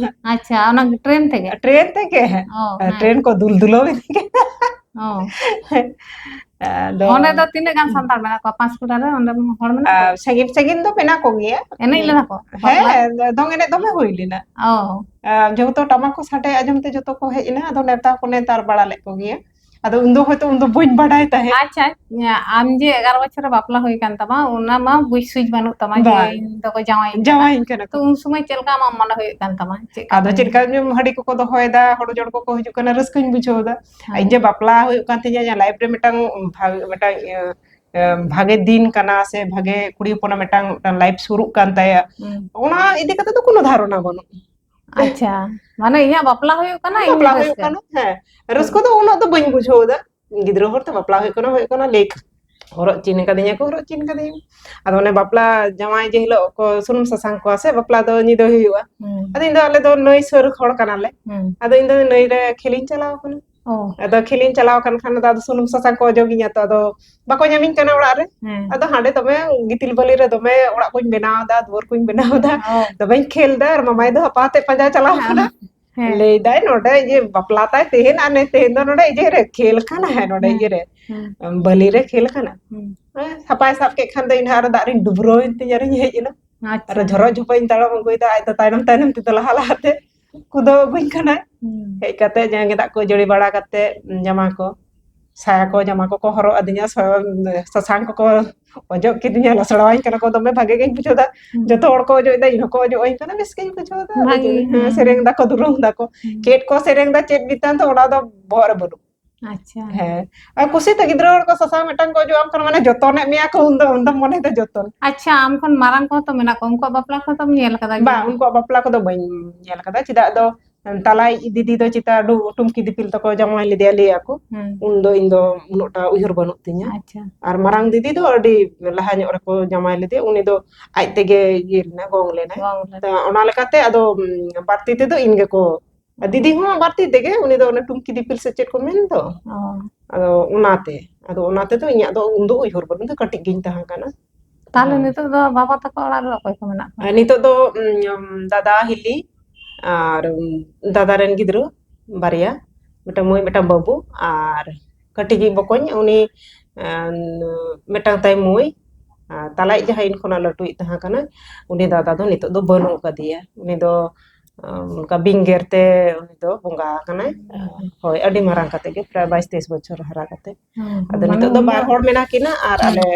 ᱟᱪᱪᱷᱟ, ᱚᱱᱟ ᱴᱨᱮᱱ ᱛᱮᱜᱮ? ᱴᱨᱮᱱ ᱛᱮᱜᱮ᱾ ᱚ, ᱦᱮᱸ᱾ ᱴᱨᱮᱱ ᱠᱚ ᱫᱩᱞ ᱫᱩᱞᱟᱹᱣ ᱤᱫᱤ ᱠᱮᱫᱟ᱾ ᱚ᱾ ᱟᱫᱚ ᱚᱸᱰᱮ ᱫᱚ ᱛᱤᱱᱟᱹᱜ ᱜᱟᱱ ᱥᱟᱱᱛᱟᱲ ᱢᱮᱱᱟᱜ ᱠᱚᱣᱟ? ᱯᱟᱸᱥᱠᱩᱲᱟ ᱨᱮ ᱚᱸᱰᱮ ᱦᱚᱲ ᱢᱮᱱᱟᱜ ᱠᱚᱣᱟ? ᱟᱨ ᱥᱟᱺᱜᱤᱧ ᱥᱟᱺᱜᱤᱧ ᱫᱚ ᱢᱮᱱᱟᱜ ᱠᱚᱜᱮᱭᱟ᱾ ᱮᱱᱮᱡ ᱞᱮᱫᱟ ᱠᱚ? ᱦᱮᱸ, ᱵᱟᱯᱞᱟ? ᱫᱚᱝ ᱮᱱᱮᱡ ᱫᱚᱢᱮ ᱦᱩᱭ ᱞᱮᱱᱟ᱾ ᱚ᱾ ᱟᱨ ᱡᱚᱛᱚ ᱴᱟᱢᱟᱠ ᱠᱚ ᱥᱟᱰᱮ ᱟᱸᱡᱚᱢ ᱛᱮ ᱡᱚᱛᱚ ᱠᱚ ᱦᱮᱡ ᱮᱱᱟ, ᱟᱫᱚ ᱱᱮᱣᱛᱟ ᱠᱚ ᱱᱮᱣᱛᱟ ᱵᱟᱲᱟ ᱞᱮᱫ ᱠᱚᱜᱮᱭᱟ᱾ ᱟᱫᱚ ᱩᱱᱫᱚ ᱦᱚᱭᱛᱳ ᱩᱱᱫᱚ ᱵᱟᱹᱧ ᱵᱟᱰᱟᱭ ᱛᱟᱦᱮᱸᱫ᱾ ᱟᱪᱪᱷᱟ, ᱟᱢ ᱡᱮ ᱮᱜᱟᱨᱚ ᱵᱚᱪᱷᱚᱨ ᱨᱮ ᱵᱟᱯᱞᱟ ᱦᱩᱭ ᱠᱟᱱ ᱛᱟᱢᱟ, ᱚᱱᱟ ᱢᱟ ᱵᱩᱡᱽ ᱥᱩᱡᱽ ᱵᱟᱹᱱᱩᱜ ᱛᱟᱢᱟ ᱡᱮ ᱵᱟᱝ᱾ ᱤᱧ ᱫᱚᱠᱚ ᱡᱟᱶᱟᱭᱤᱧ ᱠᱟᱱᱟ᱾ ᱡᱟᱶᱟᱭᱤᱧ ᱠᱟᱱᱟ ᱠᱚ᱾ ᱛᱚ ᱩᱱ ᱥᱚᱢᱚᱭ ᱪᱮᱫ ᱞᱮᱠᱟ ᱟᱢᱟᱜ ᱢᱚᱱᱮ ᱦᱩᱭᱩᱜ ᱠᱟᱱ ᱛᱟᱢᱟ? ᱪᱮᱫ ᱞᱮᱠᱟ ᱟᱫᱚ ᱢᱚᱱᱮ ᱪᱮᱫ ᱞᱮᱠᱟ ᱦᱩᱭᱩᱜ? ᱦᱟᱺᱰᱤ ᱠᱚᱠᱚ ᱫᱚᱦᱚᱭᱮᱫᱟ, ᱦᱚᱲ ᱡᱚᱲ ᱠᱚᱠᱚ ᱦᱤᱡᱩᱜ ᱠᱟᱱᱟ, ᱨᱟᱹᱥᱠᱟᱹᱧ ᱵᱩᱡᱷᱟᱹᱣ ᱮᱫᱟ᱾ ᱦᱮᱸ᱾ ᱤᱧ ᱡᱮ ᱵᱟᱯᱞᱟ ᱦᱩᱭᱩᱜ ᱠᱟᱱ ᱛᱤᱧᱟ, ᱤᱧᱟᱹᱜ ᱞᱟᱭᱤᱯᱷ ᱨᱮ ᱢᱤᱫᱴᱟᱝ ᱵᱷᱟᱜᱮ, ᱢᱤᱫᱴᱟᱝ ᱤᱭᱟᱹ, ᱮ, ᱵᱷᱟᱜᱮ ᱫᱤᱱ ᱠᱟᱱᱟ ᱥᱮ ᱵᱷᱟᱜᱮ ᱠᱩᱲᱤ ᱦᱚᱯᱚᱱᱟᱜ ᱢᱤᱫᱴᱟᱝ, ᱢᱤᱫᱴᱟᱝ ᱞᱟᱭᱤᱯᱷ ᱥᱩᱨᱩᱜ ᱠᱟᱱ ᱛᱟᱭᱟ, ᱦᱩᱸ᱾ ᱚᱱᱟ ᱤᱫᱤ ᱠᱟᱛᱮ ᱫᱚ ᱠᱳᱱᱳ ᱫᱷᱟᱨᱚᱱᱟ ᱵᱟᱹᱱᱩᱜ᱾ ᱟᱪᱪᱷᱟ, ᱢᱟᱱᱮ ᱤᱧᱟᱹᱜ ᱵᱟᱯᱞᱟ ᱦᱩᱭᱩᱜ ᱠᱟᱱᱟ, ᱤᱧ ᱵᱟᱯᱞᱟ ᱦᱩᱭᱩᱜ ᱨᱟᱹᱥᱠᱟᱹ᱾ ᱠᱟᱱᱟ, ᱦᱮᱸ, ᱦᱩᱸ᱾ ᱨᱟᱹᱥᱠᱟᱹ ᱫᱚ ᱩᱱᱟᱹᱜ ᱫᱚ ᱵᱟᱹᱧ ᱵᱩᱡᱷᱟᱹᱣ ᱮᱫᱟ᱾ ᱜᱤᱫᱽᱨᱟᱹ ᱦᱚᱲ ᱛᱮ ᱵᱟᱯᱞᱟ ᱦᱩᱭᱩᱜ ᱠᱟᱱᱟ, ᱦᱩᱭᱩᱜ ᱠᱟᱱᱟ, ᱞᱟᱹᱭ ᱦᱚᱨᱚᱜ ᱪᱤᱱ ᱠᱟᱫᱤᱧᱟ ᱠᱚ, ᱦᱚᱨᱚᱜ ᱪᱤᱱ ᱠᱟᱫᱤᱧᱟ᱾ ᱟᱫᱚ ᱚᱱᱮ ᱵᱟᱯᱞᱟ ᱡᱟᱶᱟᱭ ᱡᱮ ᱦᱤᱞᱳᱜ ᱠᱚ ᱥᱩᱱᱩᱢ ᱥᱟᱥᱟᱝ ᱠᱚᱣᱟ ᱥᱮ, ᱵᱟᱯᱞᱟ ᱫᱚ ᱧᱤᱫᱟᱹ ᱦᱩᱭᱩᱜᱼᱟ᱾ ᱦᱩᱸ᱾ ᱟᱫᱚ ᱤᱧ ᱫᱚ, ᱟᱞᱮ ᱫᱚ ᱱᱟᱹᱭ ᱥᱩᱨ ᱦᱚᱲ ᱠᱟᱱᱟᱞᱮ᱾ ᱦᱩᱸ᱾ ᱟᱫᱚ ᱤᱧ ᱫᱚ ᱱᱟᱹᱭ ᱨᱮ ᱠᱷᱮᱞᱤᱧ ᱪᱟᱞᱟᱣ ᱠᱟᱱᱟ᱾ ᱚ᱾ ᱟᱫᱚ ᱠᱷᱮᱞᱤᱧ ᱪᱟᱞᱟᱣ ᱠᱟᱱ ᱠᱷᱟᱱ ᱫᱚ ᱟᱫᱚ ᱥᱩᱱᱩᱢ ᱥᱟᱥᱟᱝ ᱠᱚ ᱚᱡᱚᱜᱤᱧᱟ ᱛᱚ, ᱟᱫᱚ ᱵᱟᱠᱚ ᱧᱟᱢᱤᱧ ᱠᱟᱱᱟ ᱚᱲᱟᱜ ᱨᱮ᱾ ᱦᱮᱸ᱾ ᱟᱫᱚ ᱦᱟᱸᱰᱮ ᱫᱚᱢᱮ ᱜᱤᱛᱤᱞ ᱵᱟᱹᱞᱤ ᱨᱮ ᱫᱚᱢᱮ ᱚᱲᱟᱜ ᱠᱚᱧ ᱵᱮᱱᱟᱣ ᱮᱫᱟ, ᱫᱩᱣᱟᱹᱨ ᱠᱚᱧ ᱵᱮᱱᱟᱣ ᱮᱫᱟ, ᱚ᱾ ᱫᱚᱢᱮᱧ ᱠᱷᱮᱞ ᱮᱫᱟ, ᱟᱨ ᱢᱟᱢᱟᱭ ᱫᱚ ᱦᱟᱯᱟ ᱟᱛᱮ ᱯᱟᱸᱡᱟ ᱪᱟᱞᱟᱣ ᱠᱟᱱᱟ᱾ ᱦᱮᱸ᱾ ᱞᱟᱹᱭ ᱫᱟᱭ ᱱᱚᱰᱮ ᱤᱭᱟᱹ ᱵᱟᱯᱞᱟ ᱛᱟᱭ ᱛᱮᱦᱮᱧ, ᱟᱨ ᱱᱮ ᱛᱮᱦᱮᱧ ᱫᱚ ᱱᱚᱰᱮ ᱤᱭᱟᱹ ᱨᱮ ᱠᱷᱮᱞ ᱠᱟᱱᱟ, ᱦᱮᱸ, ᱱᱚᱰᱮ ᱦᱮᱸ᱾ ᱤᱭᱟᱹ ᱨᱮ, ᱦᱮᱸ᱾ ᱵᱟᱹᱞᱤ ᱨᱮ ᱠᱷᱮᱞ ᱠᱟᱱᱟ᱾ ᱦᱮᱸ᱾ ᱦᱮᱸ, ᱥᱟᱯᱟᱭ ᱥᱟᱵ ᱠᱮᱫ ᱠᱷᱟᱱ ᱫᱚ ᱤᱧ ᱦᱚᱸ ᱟᱨᱚ ᱫᱟᱜ ᱨᱤᱧ ᱰᱩᱵᱨᱟᱹᱣᱮᱱ ᱛᱤᱧ ᱟᱨᱤᱧ ᱦᱮᱡ ᱮᱱᱟ᱾ ᱟᱪᱪᱷᱟ᱾ ᱟᱨᱚ ᱡᱷᱚᱨᱚ ᱡᱷᱚᱯᱚᱧ ᱛᱟᱲᱟᱢ ᱟᱹᱜᱩᱭᱮᱫᱟ, ᱟᱡ ᱫᱚ ᱛᱟᱭᱱᱚᱢ ᱛᱟᱭᱱᱚᱢ ᱛᱮᱫᱚ ᱞᱟᱦᱟ ᱞᱟᱦᱟᱛᱮ ᱠᱩᱫᱟᱹᱣ ᱟᱹᱜᱩᱧ ᱠᱟᱱᱟᱭ᱾ ᱦᱩᱸ᱾ ᱦᱮᱡ ᱠᱟᱛᱮ ᱡᱟᱸᱜᱮ ᱫᱟᱜ ᱠᱚ ᱡᱟᱹᱲᱤ ᱵᱟᱲᱟ ᱠᱟᱛᱮ ᱡᱟᱢᱟ ᱠᱚ, ᱥᱟᱭᱟ ᱠᱚ, ᱡᱟᱢᱟ ᱠᱚᱠᱚ ᱦᱚᱨᱚᱜ ᱟᱹᱫᱤᱧᱟ, ᱥᱟ-, ᱥᱟᱥᱟᱝ ᱠᱚᱠᱚ ᱚᱡᱚᱜ ᱠᱤᱫᱤᱧᱟ, ᱞᱟᱥᱲᱟᱣᱟᱹᱧ ᱠᱟᱱᱟ ᱠᱚ, ᱫᱚᱢᱮ ᱵᱷᱟᱜᱮ ᱜᱤᱧ ᱵᱩᱡᱷᱟᱹᱣ ᱫᱟ᱾ ᱦᱩᱸ᱾ ᱡᱚᱛᱚ ᱦᱚᱲ ᱠᱚ ᱚᱡᱚᱜ ᱮᱫᱟ, ᱤᱧ ᱦᱚᱸᱠᱚ ᱚᱡᱚᱜ ᱟᱹᱧ ᱠᱟᱱᱟ, ᱵᱮᱥ ᱜᱤᱧ ᱵᱩᱡᱷᱟᱹᱣ ᱫᱟ᱾ ᱵᱷᱟᱜᱮ ᱟᱫᱚ ᱜᱮ, ᱦᱮᱸ, ᱦᱮᱸ᱾ ᱥᱮᱨᱮᱧ ᱫᱟᱠᱚ, ᱫᱩᱨᱟᱹᱝ ᱫᱟᱠᱚ᱾ ᱦᱩᱸ᱾ ᱪᱮᱫ ᱠᱚ ᱥᱮᱨᱮᱧ ᱫᱟ, ᱪᱮᱫ ᱱᱤᱛᱟᱝ ᱫᱚ ᱚᱱᱟ ᱫᱚ ᱵᱚᱦᱚᱜ ᱨᱮ ᱵᱟᱹᱱᱩᱜ᱾ ᱟᱪᱪᱷᱟ᱾ ᱦᱮᱸ᱾ ᱟᱨ ᱠᱩᱥᱤᱛᱮ ᱜᱤᱫᱽᱨᱟᱹ ᱦᱚᱲ ᱠᱚ ᱥᱟᱥᱟᱝ ᱢᱤᱫᱴᱟᱝ ᱠᱚ ᱚᱡᱚᱜ ᱟᱢ ᱠᱷᱟᱱ, ᱢᱟᱱᱮ, ᱡᱚᱛᱚᱱᱮᱫ ᱢᱮᱭᱟ ᱠᱚ, ᱩᱱᱫᱚ, ᱩᱱᱫᱚ ᱢᱚᱱᱮ ᱫᱚ ᱡᱚᱛᱚᱱ᱾ ᱟᱪᱪᱷᱟ, ᱟᱢ ᱠᱷᱚᱱ ᱢᱟᱨᱟᱝ ᱠᱚᱦᱚᱸ ᱛᱚ ᱢᱮᱱᱟᱜ ᱠᱚᱣᱟ, ᱩᱱᱠᱩᱣᱟᱜ ᱵᱟᱯᱞᱟ ᱠᱚᱦᱚᱸ ᱛᱚᱢ ᱧᱮᱞ ᱠᱟᱫᱟ ᱵᱟᱝ, ᱜᱮᱭᱟ? ᱩᱱᱠᱩᱣᱟᱜ ᱵᱟᱯᱞᱟ ᱠᱚᱫᱚ ᱵᱟᱹᱧ ᱧᱮᱞ ᱠᱟᱫᱟ᱾ ᱪᱮᱫᱟᱜ ᱫᱚ, ᱛᱟᱞᱟᱭᱤᱡ ᱫᱤᱫᱤ ᱫᱚ ᱪᱮᱛᱟ ᱰᱩ-, ᱴᱩᱢᱠᱤ ᱫᱤᱯᱤᱞ ᱛᱟᱠᱚ ᱡᱟᱶᱟᱭ ᱞᱮᱫᱮᱭᱟ, ᱞᱟᱹᱭ ᱟᱠᱚ᱾ ᱦᱩᱸ᱾ ᱩᱱᱫᱚ ᱤᱧ ᱫᱚ ᱩᱱᱟᱹᱜ ᱴᱟ ᱩᱭᱦᱟᱹᱨ ᱵᱟᱹᱱᱩᱜ ᱛᱤᱧᱟ᱾ ᱟᱪᱪᱷᱟ᱾ ᱟᱨ ᱢᱟᱨᱟᱝ ᱫᱤᱫᱤ ᱫᱚ ᱟᱹᱰᱤ ᱞᱟᱦᱟ ᱧᱚᱜ ᱨᱮᱠᱚ ᱡᱟᱶᱟᱭ ᱞᱮᱫᱮᱭᱟ, ᱩᱱᱤ ᱫᱚ ᱟᱡ ᱛᱮᱜᱮ ᱤᱭᱟᱹ ᱞᱮᱱᱟ, ᱜᱚᱝ ᱞᱮᱱᱟᱭ᱾ ᱜᱚᱝ ᱞᱮᱱᱟᱭ᱾ ᱛᱚ, ᱚᱱᱟ ᱞᱮᱠᱟᱛᱮ ᱟᱫᱚ, ᱩᱢ, ᱵᱟᱹᱲᱛᱤ ᱛᱮᱫᱚ ᱤᱧ ᱜᱮᱠᱚ, ᱫᱤᱫᱤ ᱦᱚᱸ ᱵᱟᱹᱲᱛᱤ ᱛᱮᱜᱮ, ᱩᱱᱤ ᱫᱚ ᱚᱱᱮ ᱴᱩᱢᱠᱤ ᱫᱤᱯᱤᱞ ᱥᱮ ᱪᱮᱫ ᱠᱚ ᱢᱮᱱ ᱫᱚ᱾ ᱚ᱾ ᱟᱫᱚ ᱚᱱᱟᱛᱮ, ᱟᱫᱚ ᱚᱱᱟ ᱛᱮᱫᱚ ᱤᱧᱟᱹᱜ ᱫᱚ ᱩᱱᱫᱚ ᱩᱭᱦᱟᱹᱨ ᱵᱟᱹᱱᱩᱜ, ᱤᱧ ᱫᱚ ᱠᱟᱹᱴᱤᱡ ᱜᱤᱧ ᱛᱟᱦᱮᱸ ᱠᱟᱱᱟ᱾ ᱛᱟᱦᱞᱮ ᱦᱮᱸ᱾ ᱱᱤᱛᱚᱜ ᱫᱚ ᱵᱟᱵᱟ ᱛᱟᱠᱚ ᱚᱲᱟᱜ ᱨᱮᱫᱚ ᱚᱠᱚᱭ ᱠᱚ ᱢᱮᱱᱟᱜ ᱠᱚᱣᱟ? ᱟᱨ ᱱᱤᱛᱚᱜ ᱫᱚ, ᱩᱢ, ᱫᱟᱫᱟ ᱦᱤᱞᱤ ᱟᱨ, ᱩᱢ, ᱫᱟᱫᱟ ᱨᱮᱱ ᱜᱤᱫᱽᱨᱟᱹ ᱵᱟᱨᱭᱟ, ᱢᱤᱫᱴᱟᱝ ᱢᱟᱹᱭ, ᱢᱤᱫᱴᱟᱝ ᱵᱟᱹᱵᱩ, ᱟᱨ ᱠᱟᱹᱴᱤᱡ ᱤᱡ ᱵᱚᱠᱚᱧ, ᱩᱱᱤ, ᱮᱸ, ᱢᱤᱫᱴᱟᱝ ᱛᱟᱭ ᱢᱟᱹᱭ, ᱟᱨ ᱛᱟᱞᱟᱭᱤᱡ ᱡᱟᱦᱟᱸᱭ ᱤᱧ ᱠᱷᱚᱱᱟᱜ ᱞᱟᱹᱴᱩᱭᱤᱡ ᱛᱟᱦᱮᱸ ᱠᱟᱱᱟᱭ, ᱩᱱᱤ ᱫᱟᱫᱟ ᱫᱚ ᱱᱤᱛᱚᱜ ᱫᱚ ᱵᱟᱹᱱᱩᱜ ᱟᱠᱟᱫᱮᱭᱟ᱾ ᱩᱱᱤ ᱫᱚ, ᱮᱸ, ᱚᱱᱠᱟ ᱵᱤᱝᱜᱮᱨ ᱛᱮ ᱩᱱᱤ ᱫᱚ ᱵᱚᱸᱜᱟ ᱟᱠᱟᱱᱟᱭ᱾ ᱦᱳᱭ, ᱟᱹᱰᱤ ᱢᱟᱨᱟᱝ ᱠᱟᱛᱮ ᱜᱮ, ᱯᱨᱟᱭ ᱵᱟᱭᱤᱥ ᱛᱮᱭᱤᱥ ᱵᱚᱪᱷᱚᱨ ᱦᱟᱨᱟ ᱠᱟᱛᱮ᱾ ᱦᱩᱸ, ᱟᱫᱚ ᱢᱟᱱᱮ ᱱᱤᱛᱚᱜ ᱫᱚ ᱩᱱᱫᱚ ᱵᱟᱨ ᱦᱚᱲ ᱢᱮᱱᱟᱜ ᱠᱤᱱᱟ ᱟᱨ ᱦᱩᱸ᱾ ᱟᱞᱮ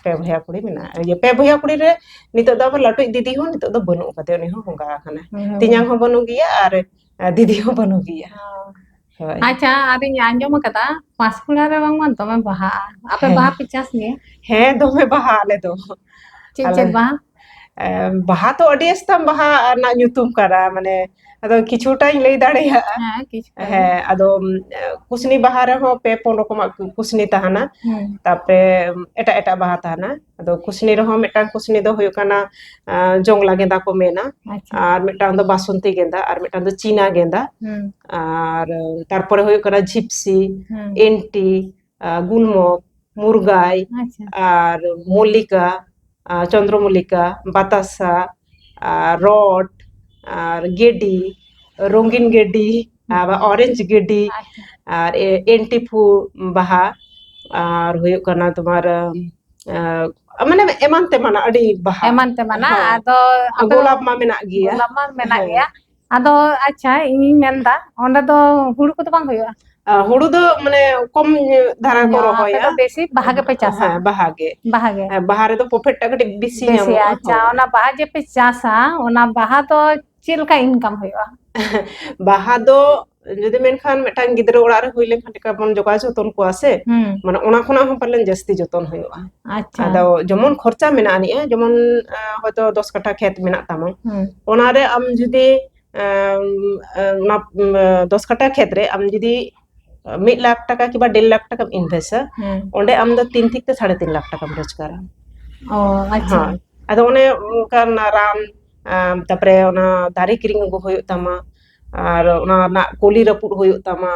ᱯᱮ ᱵᱚᱭᱦᱟ ᱠᱩᱲᱤ ᱢᱮᱱᱟᱜᱼᱟ᱾ ᱤᱭᱟᱹ, ᱯᱮ ᱵᱚᱭᱦᱟ ᱠᱩᱲᱤ ᱨᱮ ᱱᱤᱛᱚᱜ ᱫᱚ ᱟᱵᱟᱨ ᱞᱟᱹᱴᱩᱭᱤᱡ ᱫᱤᱫᱤ ᱦᱚᱸ ᱱᱤᱛᱚᱜ ᱫᱚ ᱵᱟᱹᱱᱩᱜ ᱟᱠᱟᱫᱮᱭᱟ, ᱩᱱᱤ ᱦᱚᱸ ᱵᱚᱸᱜᱟ ᱟᱠᱟᱱᱟᱭ᱾ ᱦᱩᱸ, ᱦᱩᱸ, ᱛᱮᱧᱟᱝ ᱦᱩᱸ᱾ ᱦᱚᱸ ᱵᱟᱹᱱᱩᱜ ᱜᱮᱭᱟ ᱟᱨ, ᱟᱨ ᱫᱤᱫᱤ ᱦᱚᱸ ᱵᱟᱹᱱᱩᱜ ᱜᱮᱭᱟ᱾ ᱦᱳᱭ᱾ ᱦᱳᱭ᱾ ᱟᱪᱪᱷᱟ, ᱟᱨᱤᱧ ᱟᱸᱡᱚᱢ ᱟᱠᱟᱫᱟ ᱯᱟᱸᱥᱠᱩᱲᱟ ᱨᱮ ᱵᱟᱝᱢᱟ ᱫᱚᱢᱮ ᱵᱟᱦᱟᱜᱼᱟ᱾ ᱟᱯᱮ ᱦᱮᱸ᱾ ᱵᱟᱦᱟ ᱯᱮ ᱪᱟᱥ ᱜᱮᱭᱟ? ᱦᱮᱸ, ᱫᱚᱢᱮ ᱵᱟᱦᱟ ᱟᱞᱮ ᱫᱚ᱾ ᱪᱮᱫ ᱟᱞᱮ ᱪᱮᱫ ᱵᱟᱦᱟ? ᱮ, ᱵᱟᱦᱟ ᱛᱚ ᱟᱹᱰᱤ ᱟᱥᱛᱟᱢ ᱵᱟᱦᱟ ᱨᱮᱱᱟᱜ ᱧᱩᱛᱩᱢ ᱠᱟᱱᱟ, ᱢᱟᱱᱮ, ᱟᱫᱚ ᱠᱤᱪᱷᱩᱴᱟᱧ ᱞᱟᱹᱭ ᱫᱟᱲᱮᱭᱟᱜᱼᱟ᱾ ᱦᱮᱸ, ᱠᱤᱪᱷᱩᱴᱟ ᱜᱮ᱾ ᱦᱮᱸ, ᱟᱫᱚ, ᱩᱢ, ᱠᱩᱥᱱᱤ ᱵᱟᱦᱟ ᱨᱮᱦᱚᱸ ᱯᱮ ᱯᱩᱱ ᱨᱚᱠᱚᱢᱟᱜ ᱠᱩ-, ᱠᱩᱥᱱᱤ ᱛᱟᱦᱮᱱᱟ᱾ ᱦᱩᱸ᱾ ᱛᱟᱯᱚᱨᱮ, ᱩᱢ, ᱮᱴᱟᱜ ᱮᱴᱟᱜ ᱵᱟᱦᱟ ᱛᱟᱦᱮᱱᱟ᱾ ᱟᱫᱚ ᱠᱩᱥᱱᱤ ᱨᱮᱦᱚᱸ ᱢᱤᱫᱴᱟᱝ ᱠᱩᱥᱱᱤ ᱫᱚ ᱦᱩᱭᱩᱜ ᱠᱟᱱᱟ, ᱟ, ᱡᱚᱝᱞᱟ ᱜᱮᱸᱫᱟ ᱠᱚ ᱢᱮᱱᱟ᱾ ᱟᱪᱪᱷᱟ᱾ ᱟᱨ ᱢᱤᱫᱴᱟᱝ ᱫᱚ ᱵᱟᱥᱚᱱᱛᱤ ᱜᱮᱸᱫᱟ, ᱟᱨ ᱢᱤᱫᱴᱟᱝ ᱫᱚ ᱪᱤᱱᱟ ᱜᱮᱸᱫᱟ᱾ ᱦᱩᱸ᱾ ᱟᱨ ᱛᱟᱨᱯᱚᱨᱮ ᱦᱩᱭᱩᱜ ᱠᱟᱱᱟ ᱡᱷᱤᱯᱥᱤ, ᱦᱩᱸ᱾ ᱮᱱᱴᱤ, ᱟ, ᱜᱩᱞᱢᱚᱠ, ᱢᱩᱨᱜᱟᱭ, ᱟᱪᱪᱷᱟ᱾ ᱟᱨ ᱢᱚᱞᱞᱤᱠᱟ, ᱟᱨ ᱪᱚᱱᱫᱨᱚ ᱢᱚᱞᱞᱤᱠᱟ, ᱵᱟᱛᱟᱥᱟ, ᱟᱨ ᱨᱚᱰ, ᱟᱨ ᱜᱮᱰᱤ, ᱨᱚᱝᱜᱤᱱ ᱜᱮᱰᱤ, ᱟᱨ ᱚᱨᱮᱧᱡᱽ ᱜᱮᱰᱤ, ᱟᱪᱪᱷᱟ᱾ ᱟᱨ ᱮ-, ᱮᱱᱴᱤ ᱯᱷᱩ ᱵᱟᱦᱟ, ᱟᱨ ᱦᱩᱭᱩᱜ ᱠᱟᱱᱟ ᱛᱳᱢᱟᱨ, ᱟᱸ, ᱢᱟᱱᱮ ᱮᱢᱟᱱ ᱛᱮᱢᱟᱱᱟᱜ ᱟᱹᱰᱤ ᱵᱟᱦᱟ᱾ ᱮᱢᱟᱱ ᱛᱮᱢᱟᱱᱟᱜ, ᱦᱮᱸ᱾ ᱟᱫᱚ ᱟᱯᱮ ᱜᱳᱞᱟᱯ ᱢᱟ ᱢᱮᱱᱟᱜ ᱜᱮᱭᱟ᱾ ᱜᱳᱞᱟᱯ ᱢᱟ ᱢᱮᱱᱟᱜ ᱦᱮᱸ᱾ ᱜᱮᱭᱟ᱾ ᱟᱫᱚ ᱟᱪᱪᱷᱟ, ᱤᱧᱤᱧ ᱢᱮᱱᱫᱟ, ᱚᱸᱰᱮ ᱫᱚ ᱦᱩᱲᱩ ᱠᱚᱫᱚ ᱵᱟᱝ ᱦᱩᱭᱩᱜᱼᱟ? ᱟ, ᱦᱩᱲᱩ ᱫᱚ ᱢᱟᱱᱮ ᱠᱚᱢ ᱧᱚᱜ ᱫᱷᱟᱨᱟ ᱠᱚ ᱧᱚᱜ, ᱟᱯᱮ ᱨᱚᱦᱚᱭᱟ᱾ ᱫᱚ ᱵᱮᱥᱤ ᱵᱟᱦᱟ ᱜᱮᱯᱮ ᱪᱟᱥᱟ? ᱦᱮᱸ, ᱵᱟᱦᱟ ᱜᱮ᱾ ᱵᱟᱦᱟ ᱜᱮ᱾ ᱦᱮᱸ, ᱵᱟᱦᱟ ᱨᱮᱫᱚ profit ᱴᱟᱜ ᱠᱟᱹᱴᱤᱡ ᱵᱮᱥᱤ ᱵᱮᱥᱤ, ᱧᱟᱢᱚᱜᱼᱟ᱾ ᱟᱪᱪᱷᱟ, ᱦᱳᱭ᱾ ᱚᱱᱟ ᱵᱟᱦᱟ ᱡᱮ ᱯᱮ ᱪᱟᱥᱟ, ᱚᱱᱟ ᱵᱟᱦᱟ ᱫᱚ ᱪᱮᱫ ᱞᱮᱠᱟ income ᱦᱩᱭᱩᱜᱼᱟ? ᱵᱟᱦᱟ ᱫᱚ ᱡᱩᱫᱤ ᱢᱮᱱᱠᱷᱟᱱ ᱢᱤᱫᱴᱟᱝ ᱜᱤᱫᱽᱨᱟᱹ ᱚᱲᱟᱜ ᱨᱮ ᱦᱩᱭ ᱞᱮᱱᱠᱷᱟᱱ ᱪᱮᱠᱟ ᱵᱚᱱ ᱡᱚᱜᱟᱣ ᱡᱚᱛᱚᱱ ᱠᱚᱣᱟ ᱥᱮ, ᱦᱩᱸ᱾ ᱢᱟᱱᱮ ᱚᱱᱟ ᱠᱷᱚᱱᱟᱜ ᱦᱚᱸ ᱯᱟᱞᱮᱱ ᱡᱟᱹᱥᱛᱤ ᱡᱚᱛᱚᱱ ᱦᱩᱭᱩᱜᱼᱟ᱾ ᱟᱪᱪᱷᱟ᱾ ᱟᱫᱚ ᱡᱮᱢᱚᱱ ᱠᱷᱚᱨᱪᱟ ᱢᱮᱱᱟᱜ ᱟᱹᱱᱤᱡᱼᱟ, ᱡᱮᱢᱚᱱ ᱟᱸ, ᱦᱚᱭᱛᱚ ᱫᱚᱥ ᱠᱟᱴᱷᱟ ᱠᱷᱮᱛ ᱢᱮᱱᱟᱜ ᱛᱟᱢᱟ, ᱦᱩᱸ᱾ ᱚᱱᱟᱨᱮ ᱟᱢ ᱡᱩᱫᱤ ᱟᱸ, ᱚᱱᱟ ᱩᱢ, ᱫᱚᱥ ᱠᱟᱴᱷᱟ ᱠᱷᱮᱛ ᱨᱮ ᱟᱢ ᱡᱩᱫᱤ ᱢᱤᱫ ᱞᱟᱠᱷ ᱴᱟᱠᱟ ᱠᱤᱵᱟ ᱰᱮᱲ ᱞᱟᱠᱷ ᱴᱟᱠᱟᱢ invest-ᱟ, ᱦᱩᱸ᱾ ᱚᱸᱰᱮ ᱟᱢ ᱫᱚ ᱛᱤᱱ ᱛᱷᱮᱠᱮ ᱥᱟᱲᱮ ᱛᱤᱱ ᱞᱟᱠᱷ ᱴᱟᱠᱟᱢ ᱨᱳᱡᱽᱜᱟᱨᱟ᱾ ᱚ, ᱟᱪᱪᱷᱟ᱾ ᱦᱳᱭ᱾ ᱟᱫᱚ ᱚᱱᱮ ᱚᱱᱠᱟᱱ ᱨᱟᱱ, ᱟᱢ, ᱛᱟᱯᱚᱨᱮ ᱚᱱᱟ ᱫᱟᱨᱮ ᱠᱤᱨᱤᱧ ᱟᱹᱜᱩ ᱦᱩᱭᱩᱜ ᱛᱟᱢᱟ, ᱟᱨ ᱚᱱᱟ ᱨᱮᱱᱟᱜ ᱠᱚᱞᱤ ᱨᱟᱹᱯᱩᱫ ᱦᱩᱭᱩᱜ ᱛᱟᱢᱟ,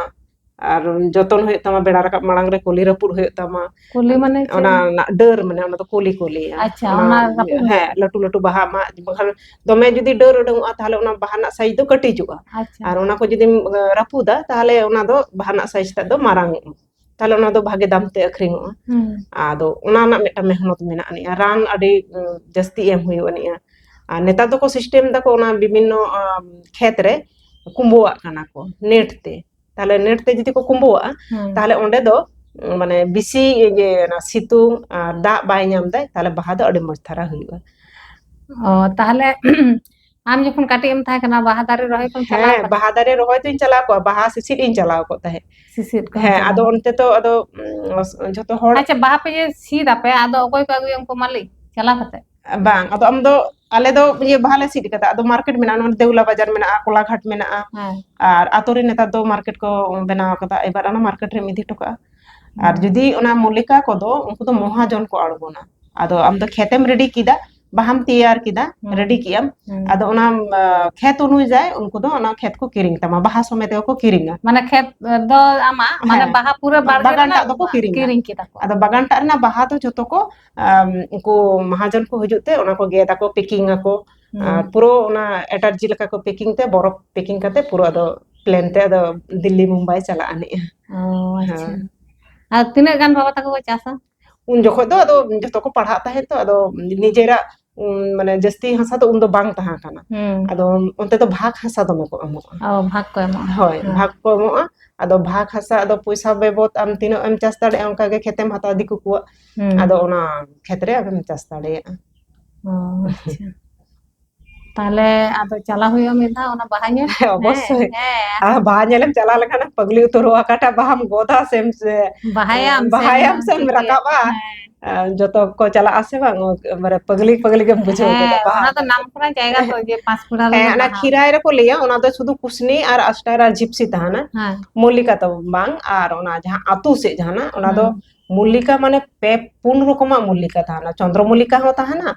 ᱟᱨ ᱡᱚᱛᱚᱱ ᱦᱩᱭᱩᱜ ᱛᱟᱢᱟ, ᱵᱮᱲᱟ ᱨᱟᱠᱟᱵ ᱢᱟᱲᱟᱝ ᱨᱮ ᱠᱚᱞᱤ ᱨᱟᱹᱯᱩᱫ ᱦᱩᱭᱩᱜ ᱛᱟᱢᱟ᱾ ᱠᱚᱞᱤ ᱢᱟᱱᱮ ᱪᱮᱫ? ᱚᱱᱟ ᱨᱮᱱᱟᱜ ᱰᱟᱹᱨ, ᱢᱟᱱᱮ ᱚᱱᱟ ᱫᱚ ᱠᱚᱞᱤ ᱠᱚ ᱞᱟᱹᱭᱟ᱾ ᱟᱪᱪᱷᱟ, ᱚᱱᱟ ᱨᱟᱹᱯᱩᱫ ᱦᱩᱭᱩᱜ? ᱦᱮᱸ, ᱞᱟᱹᱴᱩ ᱞᱟᱹᱴᱩ ᱵᱟᱦᱟ ᱢᱟᱜ, ᱵᱟᱠᱷᱟᱱ ᱫᱚᱢᱮ ᱡᱩᱫᱤ ᱰᱟᱹᱨ ᱩᱰᱩᱝᱚᱜᱼᱟ, ᱛᱟᱦᱚᱞᱮ ᱚᱱᱟ ᱵᱟᱦᱟ ᱨᱮᱱᱟᱜ size ᱫᱚ ᱠᱟᱹᱴᱤᱡᱚᱜᱼᱟ᱾ ᱟᱪᱪᱷᱟ᱾ ᱟᱨ ᱚᱱᱟ ᱠᱚ ᱡᱩᱫᱤᱢ, ᱟᱸ, ᱨᱟᱹᱯᱩᱫᱟ, ᱛᱟᱦᱚᱞᱮ ᱚᱱᱟ ᱫᱚ ᱵᱟᱦᱟ ᱨᱮᱱᱟᱜ size ᱴᱟᱜ ᱫᱚ ᱢᱟᱨᱟᱝ ᱚᱜᱼᱟ᱾ ᱛᱟᱦᱚᱞᱮ ᱚᱱᱟ ᱫᱚ ᱵᱷᱟᱜᱮ ᱫᱟᱢ ᱛᱮ ᱟᱹᱠᱷᱨᱤᱧᱚᱜᱼᱟ᱾ ᱦᱩᱸ᱾ ᱟᱫᱚ ᱚᱱᱟ ᱨᱮᱱᱟᱜ ᱢᱤᱫᱴᱟᱝ ᱢᱮᱦᱱᱚᱛ ᱢᱮᱱᱟᱜ ᱟᱹᱱᱤᱡᱼᱟ, ᱨᱟᱱ ᱟᱹᱰᱤ, ᱩᱸ, ᱡᱟᱹᱥᱛᱤ ᱮᱢ ᱦᱩᱭᱩᱜ ᱟᱹᱱᱤᱡᱼᱟ᱾ ᱟᱨ ᱱᱮᱛᱟᱨ ᱫᱚᱠᱚ system ᱫᱟᱠᱚ ᱚᱱᱟ ᱵᱤᱵᱷᱤᱱᱱᱚ, ᱟᱸ, ᱠᱷᱮᱛ ᱨᱮ ᱠᱩᱢᱵᱟᱹᱣᱟᱜ ᱠᱟᱱᱟ ᱠᱚ net ᱛᱮ᱾ ᱛᱟᱦᱚᱞᱮ net ᱛᱮ ᱡᱩᱫᱤ ᱠᱚ ᱠᱩᱢᱵᱟᱹᱣᱟᱜᱼᱟ, ᱦᱩᱸ᱾ ᱛᱟᱦᱚᱞᱮ ᱚᱸᱰᱮ ᱫᱚ, ᱩᱸ, ᱢᱟᱱᱮ ᱵᱮᱥᱤ ᱤᱭᱟᱹ ᱚᱱᱟ ᱥᱤᱛᱩᱝ ᱟᱨ ᱫᱟᱜ ᱵᱟᱭ ᱧᱟᱢ ᱫᱟᱭ, ᱛᱟᱦᱚᱞᱮ ᱵᱟᱦᱟ ᱫᱚ ᱟᱹᱰᱤ ᱢᱚᱡᱽ ᱫᱷᱟᱨᱟ ᱦᱩᱭᱩᱜᱼᱟ᱾ ᱚ, ᱛᱟᱦᱚᱞᱮ ᱟᱢ ᱡᱚᱠᱷᱚᱱ ᱠᱟᱹᱴᱤᱡ ᱮᱢ ᱛᱟᱦᱮᱸ ᱠᱟᱱᱟ, ᱵᱟᱦᱟ ᱫᱟᱨᱮ ᱨᱚᱦᱚᱭ ᱠᱚᱢ ᱪᱟᱞᱟᱣ ᱦᱮᱸ, ᱠᱟᱱᱟ? ᱵᱟᱦᱟ ᱫᱟᱨᱮ ᱨᱚᱦᱚᱭ ᱫᱚᱧ ᱪᱟᱞᱟᱣ ᱠᱚᱜᱼᱟ, ᱵᱟᱦᱟ ᱥᱤᱥᱤᱨ ᱤᱧ ᱪᱟᱞᱟᱣ ᱠᱚᱜ ᱛᱟᱦᱮᱸᱫ᱾ ᱥᱤᱥᱤᱨ ᱠᱚ ᱦᱮᱸ, ᱪᱟᱞᱟᱣ ᱟᱫᱚ ᱠᱚᱜᱼᱟ᱾ ᱚᱱᱛᱮ ᱛᱚ ᱟᱫᱚ, ᱩᱸ, ᱡᱷᱚᱛᱚ ᱦᱚᱲ᱾ ᱟᱪᱪᱷᱟ, ᱵᱟᱦᱟ ᱯᱮ ᱡᱮ ᱥᱤᱫ ᱟᱯᱮ, ᱟᱫᱚ ᱚᱠᱚᱭ ᱠᱚ ᱟᱹᱜᱩᱭᱟ ᱩᱱᱠᱩ ᱢᱟᱹᱞᱤᱠ ᱪᱟᱞᱟᱣ ᱠᱟᱛᱮ? ᱵᱟᱝ, ᱟᱫᱚ ᱟᱢ ᱫᱚ, ᱟᱞᱮ ᱫᱚ ᱤᱭᱟᱹ ᱵᱟᱦᱟ ᱞᱮ ᱥᱤᱫ ᱠᱟᱫᱟ, ᱟᱫᱚ market ᱢᱮᱱᱟᱜᱼᱟ, ᱱᱚᱰᱮ ᱫᱮᱣᱞᱟ ᱵᱟᱡᱟᱨ ᱢᱮᱱᱟᱜᱼᱟ, ᱠᱚᱞᱟᱜᱷᱟᱴ ᱢᱮᱱᱟᱜᱼᱟ, ᱦᱮᱸ᱾ ᱟᱨ ᱟᱛᱳ ᱨᱮ ᱱᱮᱛᱟᱨ ᱫᱚ market ᱠᱚ ᱵᱮᱱᱟᱣ ᱠᱟᱫᱟ, ᱮᱵᱟᱨ ᱚᱱᱟ market ᱨᱮᱢ ᱤᱫᱤ ᱦᱚᱴᱚ ᱠᱟᱜᱼᱟ᱾ ᱟᱨ ᱦᱮᱸ᱾ ᱡᱩᱫᱤ ᱚᱱᱟ ᱢᱚᱞᱞᱤᱠᱟ ᱠᱚᱫᱚ, ᱩᱱᱠᱩ ᱫᱚ ᱢᱚᱦᱟᱡᱚᱱ ᱠᱚ ᱟᱬᱜᱚᱱᱟ᱾ ᱟᱫᱚ ᱟᱢ ᱫᱚ ᱠᱷᱮᱛᱮᱢ ready ᱠᱮᱫᱟ, ᱵᱟᱦᱟᱢ ᱛᱮᱭᱟᱨ ᱠᱮᱫᱟ, ᱦᱩᱸ᱾ ready ᱠᱮᱜ ᱟᱢ, ᱦᱩᱸ᱾ ᱟᱫᱚ ᱚᱱᱟ, ᱟᱸ, ᱠᱷᱮᱛ ᱚᱱᱩᱡᱟᱭ ᱩᱱᱠᱩ ᱫᱚ ᱚᱱᱟ ᱠᱷᱮᱛ ᱠᱚ ᱠᱤᱨᱤᱧ ᱛᱟᱢᱟ, ᱵᱟᱦᱟ ᱥᱚᱢᱮᱛ ᱜᱮᱠᱚ ᱠᱤᱨᱤᱧᱟ᱾ ᱢᱟᱱᱮ ᱠᱷᱮᱛ ᱫᱚ ᱟᱢᱟᱜ, ᱢᱟᱱᱮ ᱦᱮᱸ᱾ ᱵᱟᱦᱟ ᱯᱩᱨᱟᱹ ᱵᱟᱲᱜᱮ ᱵᱟᱜᱟᱱ ᱨᱮᱱᱟᱜ ᱴᱟᱜ ᱫᱚᱠᱚ ᱠᱤᱨᱤᱧᱟ᱾ ᱠᱤᱨᱤᱧ ᱠᱮᱫᱟ ᱠᱚ᱾ ᱟᱫᱚ ᱵᱟᱜᱟᱱ ᱴᱟᱜ ᱨᱮᱱᱟᱜ ᱵᱟᱦᱟ ᱫᱚ ᱡᱷᱚᱛᱚ ᱠᱚ, ᱟᱢ, ᱩᱱᱠᱩ ᱢᱟᱦᱟᱡᱚᱱ ᱠᱚ ᱦᱤᱡᱩᱜ ᱛᱮ ᱚᱱᱟ ᱠᱚ ᱜᱮᱫ ᱟᱠᱚ, packing ᱟᱠᱚ, ᱦᱩᱸ᱾ ᱟᱨ ᱯᱩᱨᱟᱹ ᱚᱱᱟ ᱮᱴᱟᱨᱡᱤ ᱞᱮᱠᱟ ᱠᱚ packing ᱛᱮ, ᱵᱚᱨᱚᱯ packing ᱠᱟᱛᱮ ᱯᱩᱨᱟᱹ ᱟᱫᱚ plane ᱛᱮ ᱟᱫᱚ ᱫᱤᱞᱞᱤ ᱢᱩᱢᱵᱟᱭ ᱪᱟᱞᱟᱜ ᱟᱹᱱᱤᱡᱼᱟ᱾ ᱚ, ᱟᱪᱪᱷᱟ᱾ ᱦᱮᱸ᱾ ᱟᱨ ᱛᱤᱱᱟᱹᱜ ᱜᱟᱱ ᱵᱟᱵᱟ ᱛᱟᱠᱚ ᱠᱚ ᱪᱟᱥᱟ? ᱩᱱ ᱡᱚᱠᱷᱚᱡ ᱫᱚ ᱟᱫᱚ ᱡᱚᱛᱚ ᱠᱚ ᱯᱟᱲᱦᱟᱜ ᱛᱟᱦᱮᱸᱫ ᱛᱚ, ᱟᱫᱚ ᱱᱤᱡᱮᱨᱟᱜ, ᱩᱸ, ᱢᱟᱱᱮ ᱡᱟᱹᱥᱛᱤ ᱦᱟᱥᱟ ᱫᱚ ᱩᱱ ᱫᱚ ᱵᱟᱝ ᱛᱟᱦᱮᱸ ᱠᱟᱱᱟ᱾ ᱦᱩᱸ᱾ ᱟᱫᱚ ᱚᱱᱛᱮ ᱫᱚ ᱵᱷᱟᱜᱽ ᱦᱟᱥᱟ ᱫᱚᱢᱮ ᱠᱚ ᱮᱢᱚᱜᱼᱟ᱾ ᱚ, ᱵᱷᱟᱜᱽ ᱠᱚ ᱮᱢᱚᱜᱼᱟ᱾ ᱦᱳᱭ, ᱦᱩᱸ᱾ ᱵᱷᱟᱜᱽ ᱠᱚ ᱮᱢᱚᱜᱼᱟ᱾ ᱟᱫᱚ ᱵᱷᱟᱜᱽ ᱦᱟᱥᱟ, ᱟᱫᱚ ᱯᱚᱭᱥᱟ ᱵᱮᱵᱚᱛ ᱟᱢ ᱛᱤᱱᱟᱹᱜ ᱮᱢ ᱪᱟᱥ ᱫᱟᱲᱮᱭᱟᱜᱼᱟ, ᱚᱱᱠᱟ ᱜᱮ ᱠᱷᱮᱛᱮᱢ ᱦᱟᱛᱟᱣ ᱫᱤᱠᱩ ᱠᱚᱣᱟᱜ᱾ ᱦᱩᱸ᱾ ᱟᱫᱚ ᱚᱱᱟ ᱠᱷᱮᱛ ᱨᱮ ᱟᱫᱚᱢ ᱪᱟᱥ ᱫᱟᱲᱮᱭᱟᱜᱼᱟ᱾ ᱚ, ᱟᱪᱪᱷᱟ᱾ ᱛᱟᱦᱞᱮ ᱟᱫᱚ ᱪᱟᱞᱟᱣ ᱦᱩᱭᱩᱜᱼᱟ ᱢᱤᱫ ᱫᱷᱟᱣ ᱚᱱᱟ ᱵᱟᱦᱟ ᱧᱮᱞ᱾ ᱦᱮᱸ, ᱚᱵᱚᱥᱥᱳᱭ᱾ ᱦᱮᱸ, ᱦᱮᱸ᱾ ᱟᱨ ᱵᱟᱦᱟ ᱧᱮᱞᱮᱢ ᱪᱟᱞᱟᱣ ᱞᱮᱠᱷᱟᱱ ᱯᱟᱜᱽᱞᱤ ᱩᱛᱟᱹᱨᱚᱜᱼᱟ, ᱚᱠᱟᱴᱟᱜ ᱵᱟᱦᱟᱢ ᱜᱚᱫᱟ ᱥᱮᱢ, ᱥᱮ ᱵᱟᱦᱟᱭᱟᱢ, ᱵᱟᱦᱟᱭᱟᱢ ᱥᱮᱢ ᱪᱤᱠᱟᱹᱭᱟ? ᱨᱟᱠᱟᱵᱟ᱾ ᱦᱮᱸ᱾ ᱟᱨ ᱡᱚᱛᱚ ᱠᱚ ᱪᱟᱞᱟᱜᱼᱟ ᱥᱮ ᱵᱟᱝ, ᱢᱟᱱᱮ ᱯᱟᱹᱜᱽᱞᱤ ᱯᱟᱹᱜᱽᱞᱤ ᱜᱮᱢ ᱵᱩᱡᱷᱟᱹᱣ ᱦᱮᱸ, ᱜᱚᱫᱟ ᱵᱟᱦᱟ᱾ ᱚᱱᱟ ᱫᱚ ᱱᱟᱢᱠᱚᱨᱟ ᱡᱟᱭᱜᱟ ᱛᱚ, ᱡᱮ ᱯᱟᱸᱥᱠᱩᱲᱟ ᱦᱮᱸ, ᱨᱮᱱᱟᱜ ᱚᱱᱟ ᱵᱟᱦᱟ᱾ ᱠᱷᱤᱨᱟᱭ ᱨᱮᱠᱚ ᱞᱟᱹᱭᱟ, ᱚᱱᱟ ᱫᱚ ᱥᱩᱫᱷᱩ ᱠᱩᱥᱱᱤ ᱟᱨ ᱟᱥᱴᱟᱨ ᱟᱨ ᱡᱤᱯᱥᱤ ᱛᱟᱦᱮᱱᱟ᱾ ᱦᱮᱸ᱾ ᱢᱚᱞᱞᱤᱠᱟ ᱫᱚ ᱵᱟᱝ, ᱟᱨ ᱚᱱᱟ ᱡᱟᱦᱟᱸ ᱟᱹᱛᱩ ᱥᱮᱫ ᱡᱟᱦᱟᱱᱟᱜ, ᱚᱱᱟ ᱫᱚ ᱦᱮᱸ᱾ ᱢᱚᱞᱞᱤᱠᱟ ᱢᱟᱱᱮ ᱯᱮ ᱯᱩᱱ ᱨᱚᱠᱚᱢᱟᱜ ᱢᱚᱞᱞᱤᱠᱟ ᱛᱟᱦᱮᱱᱟ, ᱪᱚᱱᱫᱨᱚ ᱢᱚᱞᱞᱤᱠᱟ ᱦᱚᱸ ᱛᱟᱦᱮᱱᱟ᱾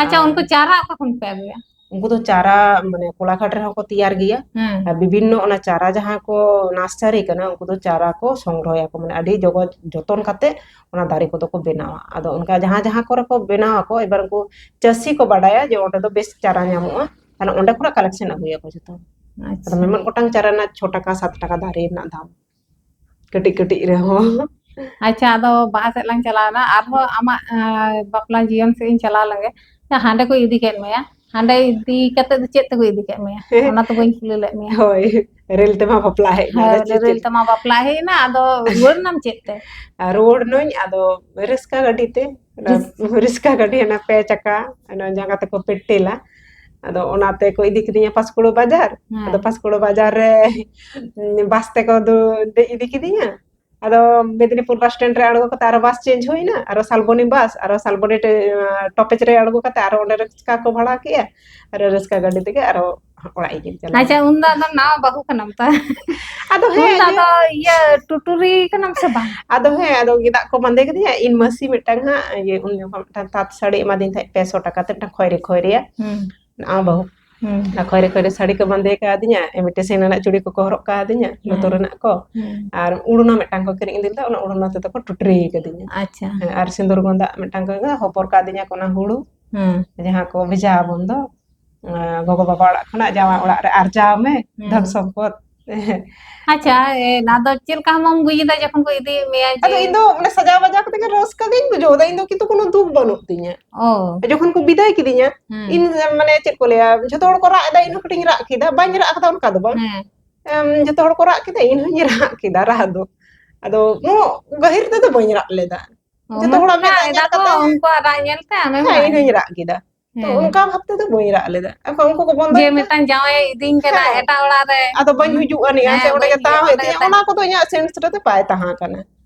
ᱟᱪᱪᱷᱟ, ᱟᱨ ᱩᱱᱠᱩ ᱪᱟᱨᱟ ᱚᱠᱟ ᱠᱷᱚᱱ ᱯᱮ ᱟᱹᱜᱩᱭᱟ? ᱩᱱᱠᱩ ᱫᱚ ᱪᱟᱨᱟ, ᱢᱟᱱᱮ, ᱠᱚᱞᱟᱜᱷᱟᱴ ᱨᱮᱦᱚᱸ ᱠᱚ ᱛᱮᱭᱟᱨ ᱜᱮᱭᱟ᱾ ᱦᱮᱸ᱾ ᱟᱨ ᱵᱤᱵᱷᱤᱱᱱᱚ ᱚᱱᱟ ᱪᱟᱨᱟ ᱡᱟᱦᱟᱸ ᱠᱚ ᱱᱟᱨᱥᱟᱨᱤ ᱠᱟᱱᱟ, ᱩᱱᱠᱩ ᱫᱚ ᱪᱟᱨᱟ ᱠᱚ ᱥᱚᱝᱜᱨᱚᱦᱚᱭᱟᱠᱚ, ᱢᱟᱱᱮ, ᱟᱹᱰᱤ ᱡᱚᱜᱚ ᱡᱚᱛᱚᱱ ᱠᱟᱛᱮ ᱚᱱᱟ ᱫᱟᱨᱮ ᱠᱚᱫᱚ ᱠᱚ ᱵᱮᱱᱟᱣᱟ᱾ ᱟᱫᱚ ᱚᱱᱠᱟ ᱡᱟᱦᱟᱸ ᱡᱟᱦᱟᱸ ᱠᱚᱨᱮ ᱠᱚ ᱵᱮᱱᱟᱣ ᱟᱠᱚ, ᱮᱵᱟᱨ ᱩᱱᱠᱩ ᱪᱟᱹᱥᱤ ᱠᱚ ᱵᱟᱰᱟᱭᱟ ᱡᱮ ᱚᱸᱰᱮ ᱫᱚ ᱵᱮᱥ ᱪᱟᱨᱟ ᱧᱟᱢᱚᱜᱼᱟ, ᱛᱟᱦᱞᱮ ᱚᱸᱰᱮ ᱠᱷᱚᱱᱟᱜ ᱠᱟᱞᱮᱠᱥᱚᱱ ᱟᱹᱜᱩᱭᱟᱠᱚ ᱡᱚᱛᱚ᱾ ᱟᱫᱚ ᱟᱪᱪᱷᱟ᱾ ᱢᱤᱢᱤᱫ ᱜᱚᱴᱟᱝ ᱪᱟᱨᱟ ᱨᱮᱱᱟᱜ ᱪᱷᱚ ᱴᱟᱠᱟ, ᱥᱟᱛ ᱴᱟᱠᱟ ᱫᱟᱨᱮ ᱨᱮᱱᱟᱜ ᱫᱟᱢ, ᱠᱟᱹᱴᱤᱡ ᱠᱟᱹᱴᱤᱡ ᱨᱮᱦᱚᱸ᱾ ᱟᱪᱪᱷᱟ, ᱟᱫᱚ ᱵᱟᱦᱟ ᱥᱮᱫ ᱞᱟᱝ ᱪᱟᱞᱟᱣ ᱮᱱᱟ, ᱟᱨᱦᱚᱸ ᱟᱢᱟᱜ, ᱟᱸ, ᱵᱟᱯᱞᱟ ᱡᱤᱭᱚᱱ ᱥᱮᱫ ᱤᱧ ᱪᱟᱞᱟᱣ ᱞᱮᱱᱜᱮ᱾ ᱦᱟᱸᱰᱮ ᱠᱚ ᱤᱫᱤ ᱠᱮᱫ ᱢᱮᱭᱟ, ᱦᱟᱸᱰᱮ ᱤᱫᱤ ᱠᱟᱛᱮ ᱫᱚ ᱪᱮᱫ ᱛᱮᱠᱚ ᱤᱫᱤ ᱠᱮᱫ ᱢᱮᱭᱟ? ᱦᱮᱸ᱾ ᱚᱱᱟ ᱛᱚ ᱵᱟᱹᱧ ᱠᱩᱞᱤ ᱞᱮᱫ ᱢᱮᱭᱟ᱾ ᱦᱳᱭ, ᱨᱮᱹᱞ ᱛᱮᱢᱟ ᱵᱟᱯᱞᱟ ᱦᱮᱡ ᱮᱱᱟ, ᱦᱮᱸ, ᱟᱫᱚ ᱪᱮᱫ ᱨᱮᱹᱞ ᱪᱮᱫ? ᱛᱮᱢᱟ ᱵᱟᱯᱞᱟ ᱦᱮᱡ ᱮᱱᱟ, ᱟᱫᱚ ᱨᱩᱣᱟᱹᱲ ᱮᱱᱟᱢ ᱪᱮᱫ ᱛᱮ? ᱟᱨ ᱨᱩᱣᱟᱹᱲ ᱱᱟᱹᱧ, ᱟᱫᱚ ᱨᱟᱹᱥᱠᱟ ᱜᱟᱹᱰᱤ ᱛᱮ, ᱚᱱᱟ ᱨᱟᱹᱥ- ᱨᱟᱹᱥᱠᱟ ᱜᱟᱹᱰᱤ, ᱚᱱᱟ ᱯᱮ ᱪᱟᱠᱟ, ᱚᱱᱟ ᱡᱟᱸᱜᱟ ᱛᱮᱠᱚ ᱯᱮᱰᱮᱞᱟ, ᱟᱫᱚ ᱚᱱᱟ ᱛᱮᱠᱚ ᱤᱫᱤ ᱠᱤᱫᱤᱧᱟ ᱯᱟᱸᱥᱠᱩᱲᱟᱹ ᱵᱟᱡᱟᱨ᱾ ᱦᱮᱸ᱾ ᱟᱫᱚ ᱯᱟᱸᱥᱠᱩᱲᱟᱹ ᱵᱟᱡᱟᱨ ᱨᱮ ᱵᱟᱥ ᱛᱮᱠᱚ ᱫᱩ-, ᱫᱮᱡ ᱤᱫᱤ ᱠᱤᱫᱤᱧᱟ᱾ ᱟᱫᱚ ᱢᱮᱫᱽᱱᱤᱯᱩᱨ ᱵᱟᱥ ᱥᱴᱮᱱᱰ ᱨᱮ ᱟᱬᱜᱚ ᱠᱟᱛᱮ ᱟᱨᱚ ᱵᱟᱥ ᱪᱮᱧᱡᱽ ᱦᱩᱭᱱᱟ, ᱟᱨᱚ ᱥᱟᱞᱵᱚᱱᱤ ᱵᱟᱥ, ᱟᱨᱚ ᱥᱟᱞᱵᱚᱱᱤ ᱴᱮ-, ᱴᱚᱯᱮᱡᱽ ᱨᱮ ᱟᱬᱜᱚ ᱠᱟᱛᱮ ᱟᱨᱚ ᱚᱸᱰᱮ ᱨᱤᱠᱥᱟ ᱠᱚ ᱵᱷᱟᱲᱟ ᱠᱮᱜᱼᱟ, ᱟᱨᱚ ᱨᱟᱹᱥᱠᱟ ᱜᱟᱹᱰᱤ ᱛᱮᱜᱮ ᱟᱨᱚ ᱚᱲᱟᱜ ᱤᱧ ᱪᱟᱞᱟᱣ ᱟᱪᱪᱷᱟ, ᱮᱱᱟ᱾ ᱩᱱᱫᱚ ᱟᱫᱚ ᱱᱟᱣᱟ ᱵᱟᱹᱦᱩ ᱠᱟᱱᱟᱢ ᱛᱚ? ᱟᱫᱚ ᱦᱮᱸ, ᱩᱱᱫᱚ ᱤᱭᱟᱹ ᱟᱫᱚ ᱤᱭᱟᱹ ᱴᱩᱴᱩᱨᱤ ᱠᱟᱱᱟᱢ ᱥᱮ ᱵᱟᱝ? ᱟᱫᱚ ᱦᱮᱸ, ᱟᱫᱚ ᱜᱮᱸᱫᱟᱜ ᱠᱚ ᱵᱟᱸᱫᱮ ᱠᱮᱫᱤᱧᱟ, ᱤᱧ ᱢᱟᱹᱥᱤ ᱢᱤᱫᱴᱟᱝ ᱦᱟᱸᱜ, ᱤᱭᱟᱹ, ᱩᱱ ᱡᱚᱠᱷᱚᱱ ᱢᱤᱫᱴᱟᱝ ᱛᱟᱸᱛ ᱥᱟᱹᱲᱤ ᱮᱢᱟᱫᱤᱧ ᱛᱟᱦᱮᱸᱫ ᱯᱮ ᱥᱚ ᱴᱟᱠᱟ ᱛᱮ, ᱢᱤᱫᱴᱟᱝ ᱠᱷᱚᱭᱨᱤ ᱠᱷᱚᱭᱨᱤᱭᱟᱜ᱾ ᱦᱩᱸ᱾ ᱱᱟᱣᱟ ᱵᱟᱹᱦᱩ᱾ ᱦᱩᱸ᱾ ᱚᱱᱟ ᱠᱷᱚᱭᱨᱤ ᱠᱷᱚᱭᱨᱤ ᱥᱟᱹᱲᱤ ᱠᱚ ᱵᱟᱸᱫᱮ ᱠᱟᱣᱫᱤᱧᱟ, ᱤᱢᱤᱴᱮᱥᱚᱱ ᱨᱮᱱᱟᱜ ᱪᱩᱲᱤ ᱠᱚᱠᱚ ᱦᱚᱨᱚᱜ ᱠᱟᱣᱫᱤᱧᱟ, ᱞᱩᱛᱩᱨ ᱦᱩᱸ᱾ ᱨᱮᱱᱟᱜ ᱠᱚ᱾ ᱦᱩᱸ᱾ ᱟᱨ ᱩᱲᱱᱟ ᱢᱤᱫᱴᱟᱝ ᱠᱚ ᱠᱤᱨᱤᱧ ᱤᱫᱤ ᱞᱮᱫᱟ, ᱚᱱᱟ ᱩᱲᱱᱟ ᱛᱮᱫᱚ ᱠᱚ ᱴᱩᱴᱨᱤ ᱠᱟᱫᱤᱧᱟ᱾ ᱟᱪᱪᱷᱟ᱾ ᱦᱮᱸ, ᱟᱨ ᱥᱤᱸᱫᱩᱨ ᱜᱚᱸᱫᱟᱜ ᱢᱤᱫᱴᱟᱝ ᱠᱚ ᱦᱚᱯᱚᱨ ᱠᱟᱫᱤᱧᱟ ᱠᱚ, ᱚᱱᱟ ᱦᱩᱲᱩ, ᱦᱩᱸ᱾ ᱡᱟᱦᱟᱸ ᱠᱚ ᱵᱷᱮᱡᱟ ᱟᱵᱚᱱ ᱫᱚ, ᱟᱸ, ᱜᱚᱜᱚ ᱵᱟᱵᱟ ᱚᱲᱟᱜ ᱠᱷᱚᱱᱟᱜ ᱡᱟᱶᱟᱭ ᱚᱲᱟᱜ ᱨᱮ ᱟᱨᱡᱟᱣ ᱢᱮ, ᱦᱩᱸ᱾ ᱫᱷᱚᱱ ᱥᱚᱢᱯᱚᱫ᱾ ᱟᱪᱪᱷᱟ, ᱮ, ᱟᱫᱚ ᱪᱮᱫ ᱞᱮᱠᱟ ᱦᱚᱲᱢᱚᱢ ᱵᱩᱡ ᱮᱫᱟ ᱡᱚᱠᱷᱚᱱ ᱠᱚ ᱤᱫᱤᱭᱮᱫ ᱢᱮᱭᱟ ᱟᱫᱚ ᱡᱮ? ᱤᱧ ᱫᱚ ᱢᱟᱱᱮ ᱥᱟᱡᱟᱣ ᱵᱟᱡᱟᱣ ᱠᱟᱛᱮ ᱜᱮ ᱨᱟᱹᱥᱠᱟᱹ ᱜᱤᱧ ᱵᱩᱡᱷᱟᱹᱣ ᱮᱫᱟ, ᱤᱧ ᱫᱚ ᱠᱤᱱᱛᱩ ᱠᱳᱱᱳ ᱫᱩᱠ ᱵᱟᱹᱱᱩᱜ ᱛᱤᱧᱟᱹ᱾ ᱚ᱾ ᱡᱚᱠᱷᱚᱱ ᱠᱚ ᱵᱤᱫᱟᱹᱭ ᱠᱤᱫᱤᱧᱟ, ᱦᱩᱸ᱾ ᱤᱧ ᱢᱟᱱᱮ ᱪᱮᱫ ᱠᱚ ᱞᱟᱹᱭᱟ, ᱡᱷᱚᱛᱚ ᱦᱚᱲ ᱠᱚ ᱨᱟᱜ ᱮᱫᱟ, ᱤᱧ ᱦᱚᱸ ᱠᱟᱹᱴᱤᱡ ᱤᱧ ᱨᱟᱜ ᱠᱮᱫᱟ, ᱵᱟᱹᱧ ᱨᱟᱜ ᱠᱟᱫᱟ ᱚᱱᱠᱟ ᱫᱚ ᱵᱟᱝ᱾ ᱦᱮᱸ᱾ ᱮᱢ, ᱡᱷᱚᱛᱚ ᱦᱚᱲ ᱠᱚ ᱨᱟᱜ ᱠᱮᱫᱟ, ᱤᱧ ᱦᱚᱸᱧ ᱨᱟᱜ ᱠᱮᱫᱟ ᱨᱟᱜ ᱫᱚ᱾ ᱟᱫᱚ ᱩᱱᱟᱹᱜ ᱜᱟᱹᱦᱤᱨ ᱛᱮᱫᱚ ᱵᱟᱹᱧ ᱨᱟᱜ ᱞᱮᱫᱟ᱾ ᱚ, ᱡᱷᱚᱛᱚ ᱢᱟᱱᱮ ᱦᱚᱲᱟᱜ ᱢᱮᱫ ᱨᱟᱜ ᱫᱟᱜ ᱮᱫᱟ ᱧᱮᱞ ᱠᱚ, ᱠᱟᱛᱮ, ᱩᱱᱠᱩᱣᱟᱜ ᱨᱟᱜ ᱧᱮᱞ ᱛᱮ ᱟᱢᱮᱢ ᱦᱮᱸ, ᱨᱟᱜ ᱤᱧ ᱦᱚᱸᱧ ᱮᱱᱟ? ᱨᱟᱜ ᱠᱮᱫᱟ᱾ ᱛᱚ ᱦᱮᱸ᱾ ᱚᱱᱠᱟ ᱵᱷᱟᱵ ᱛᱮᱫᱚ ᱵᱟᱹᱧ ᱨᱟᱜ ᱞᱮᱫᱟ᱾ ᱟᱫᱚ ᱩᱱᱠᱩ ᱠᱚ ᱵᱚᱱᱫᱚ ᱡᱮ ᱠᱮᱫᱟ᱾ ᱢᱤᱫᱴᱟᱝ ᱡᱟᱶᱟᱭ ᱤᱫᱤᱧ ᱠᱟᱱᱟ ᱦᱮᱸ᱾ ᱮᱴᱟᱜ ᱚᱲᱟᱜ ᱨᱮ᱾ ᱟᱫᱚ ᱵᱟᱹᱧ ᱦᱤᱡᱩᱜ ᱟᱹᱱᱤᱡᱼᱟ ᱦᱮᱸ, ᱥᱮ ᱚᱸᱰᱮ ᱵᱟᱹᱧ ᱜᱮ ᱛᱟᱦᱮᱸ ᱦᱤᱡᱩᱜ, ᱦᱩᱭᱩᱜ ᱚᱸᱰᱮ ᱜᱮ ᱛᱤᱧᱟ, ᱛᱟᱦᱮᱸ ᱚᱱᱟ ᱠᱚᱫᱚ ᱤᱧᱟᱹᱜ sense ᱨᱮᱫᱚ ᱵᱟᱭ ᱛᱟᱦᱮᱸ ᱠᱟᱱᱟ᱾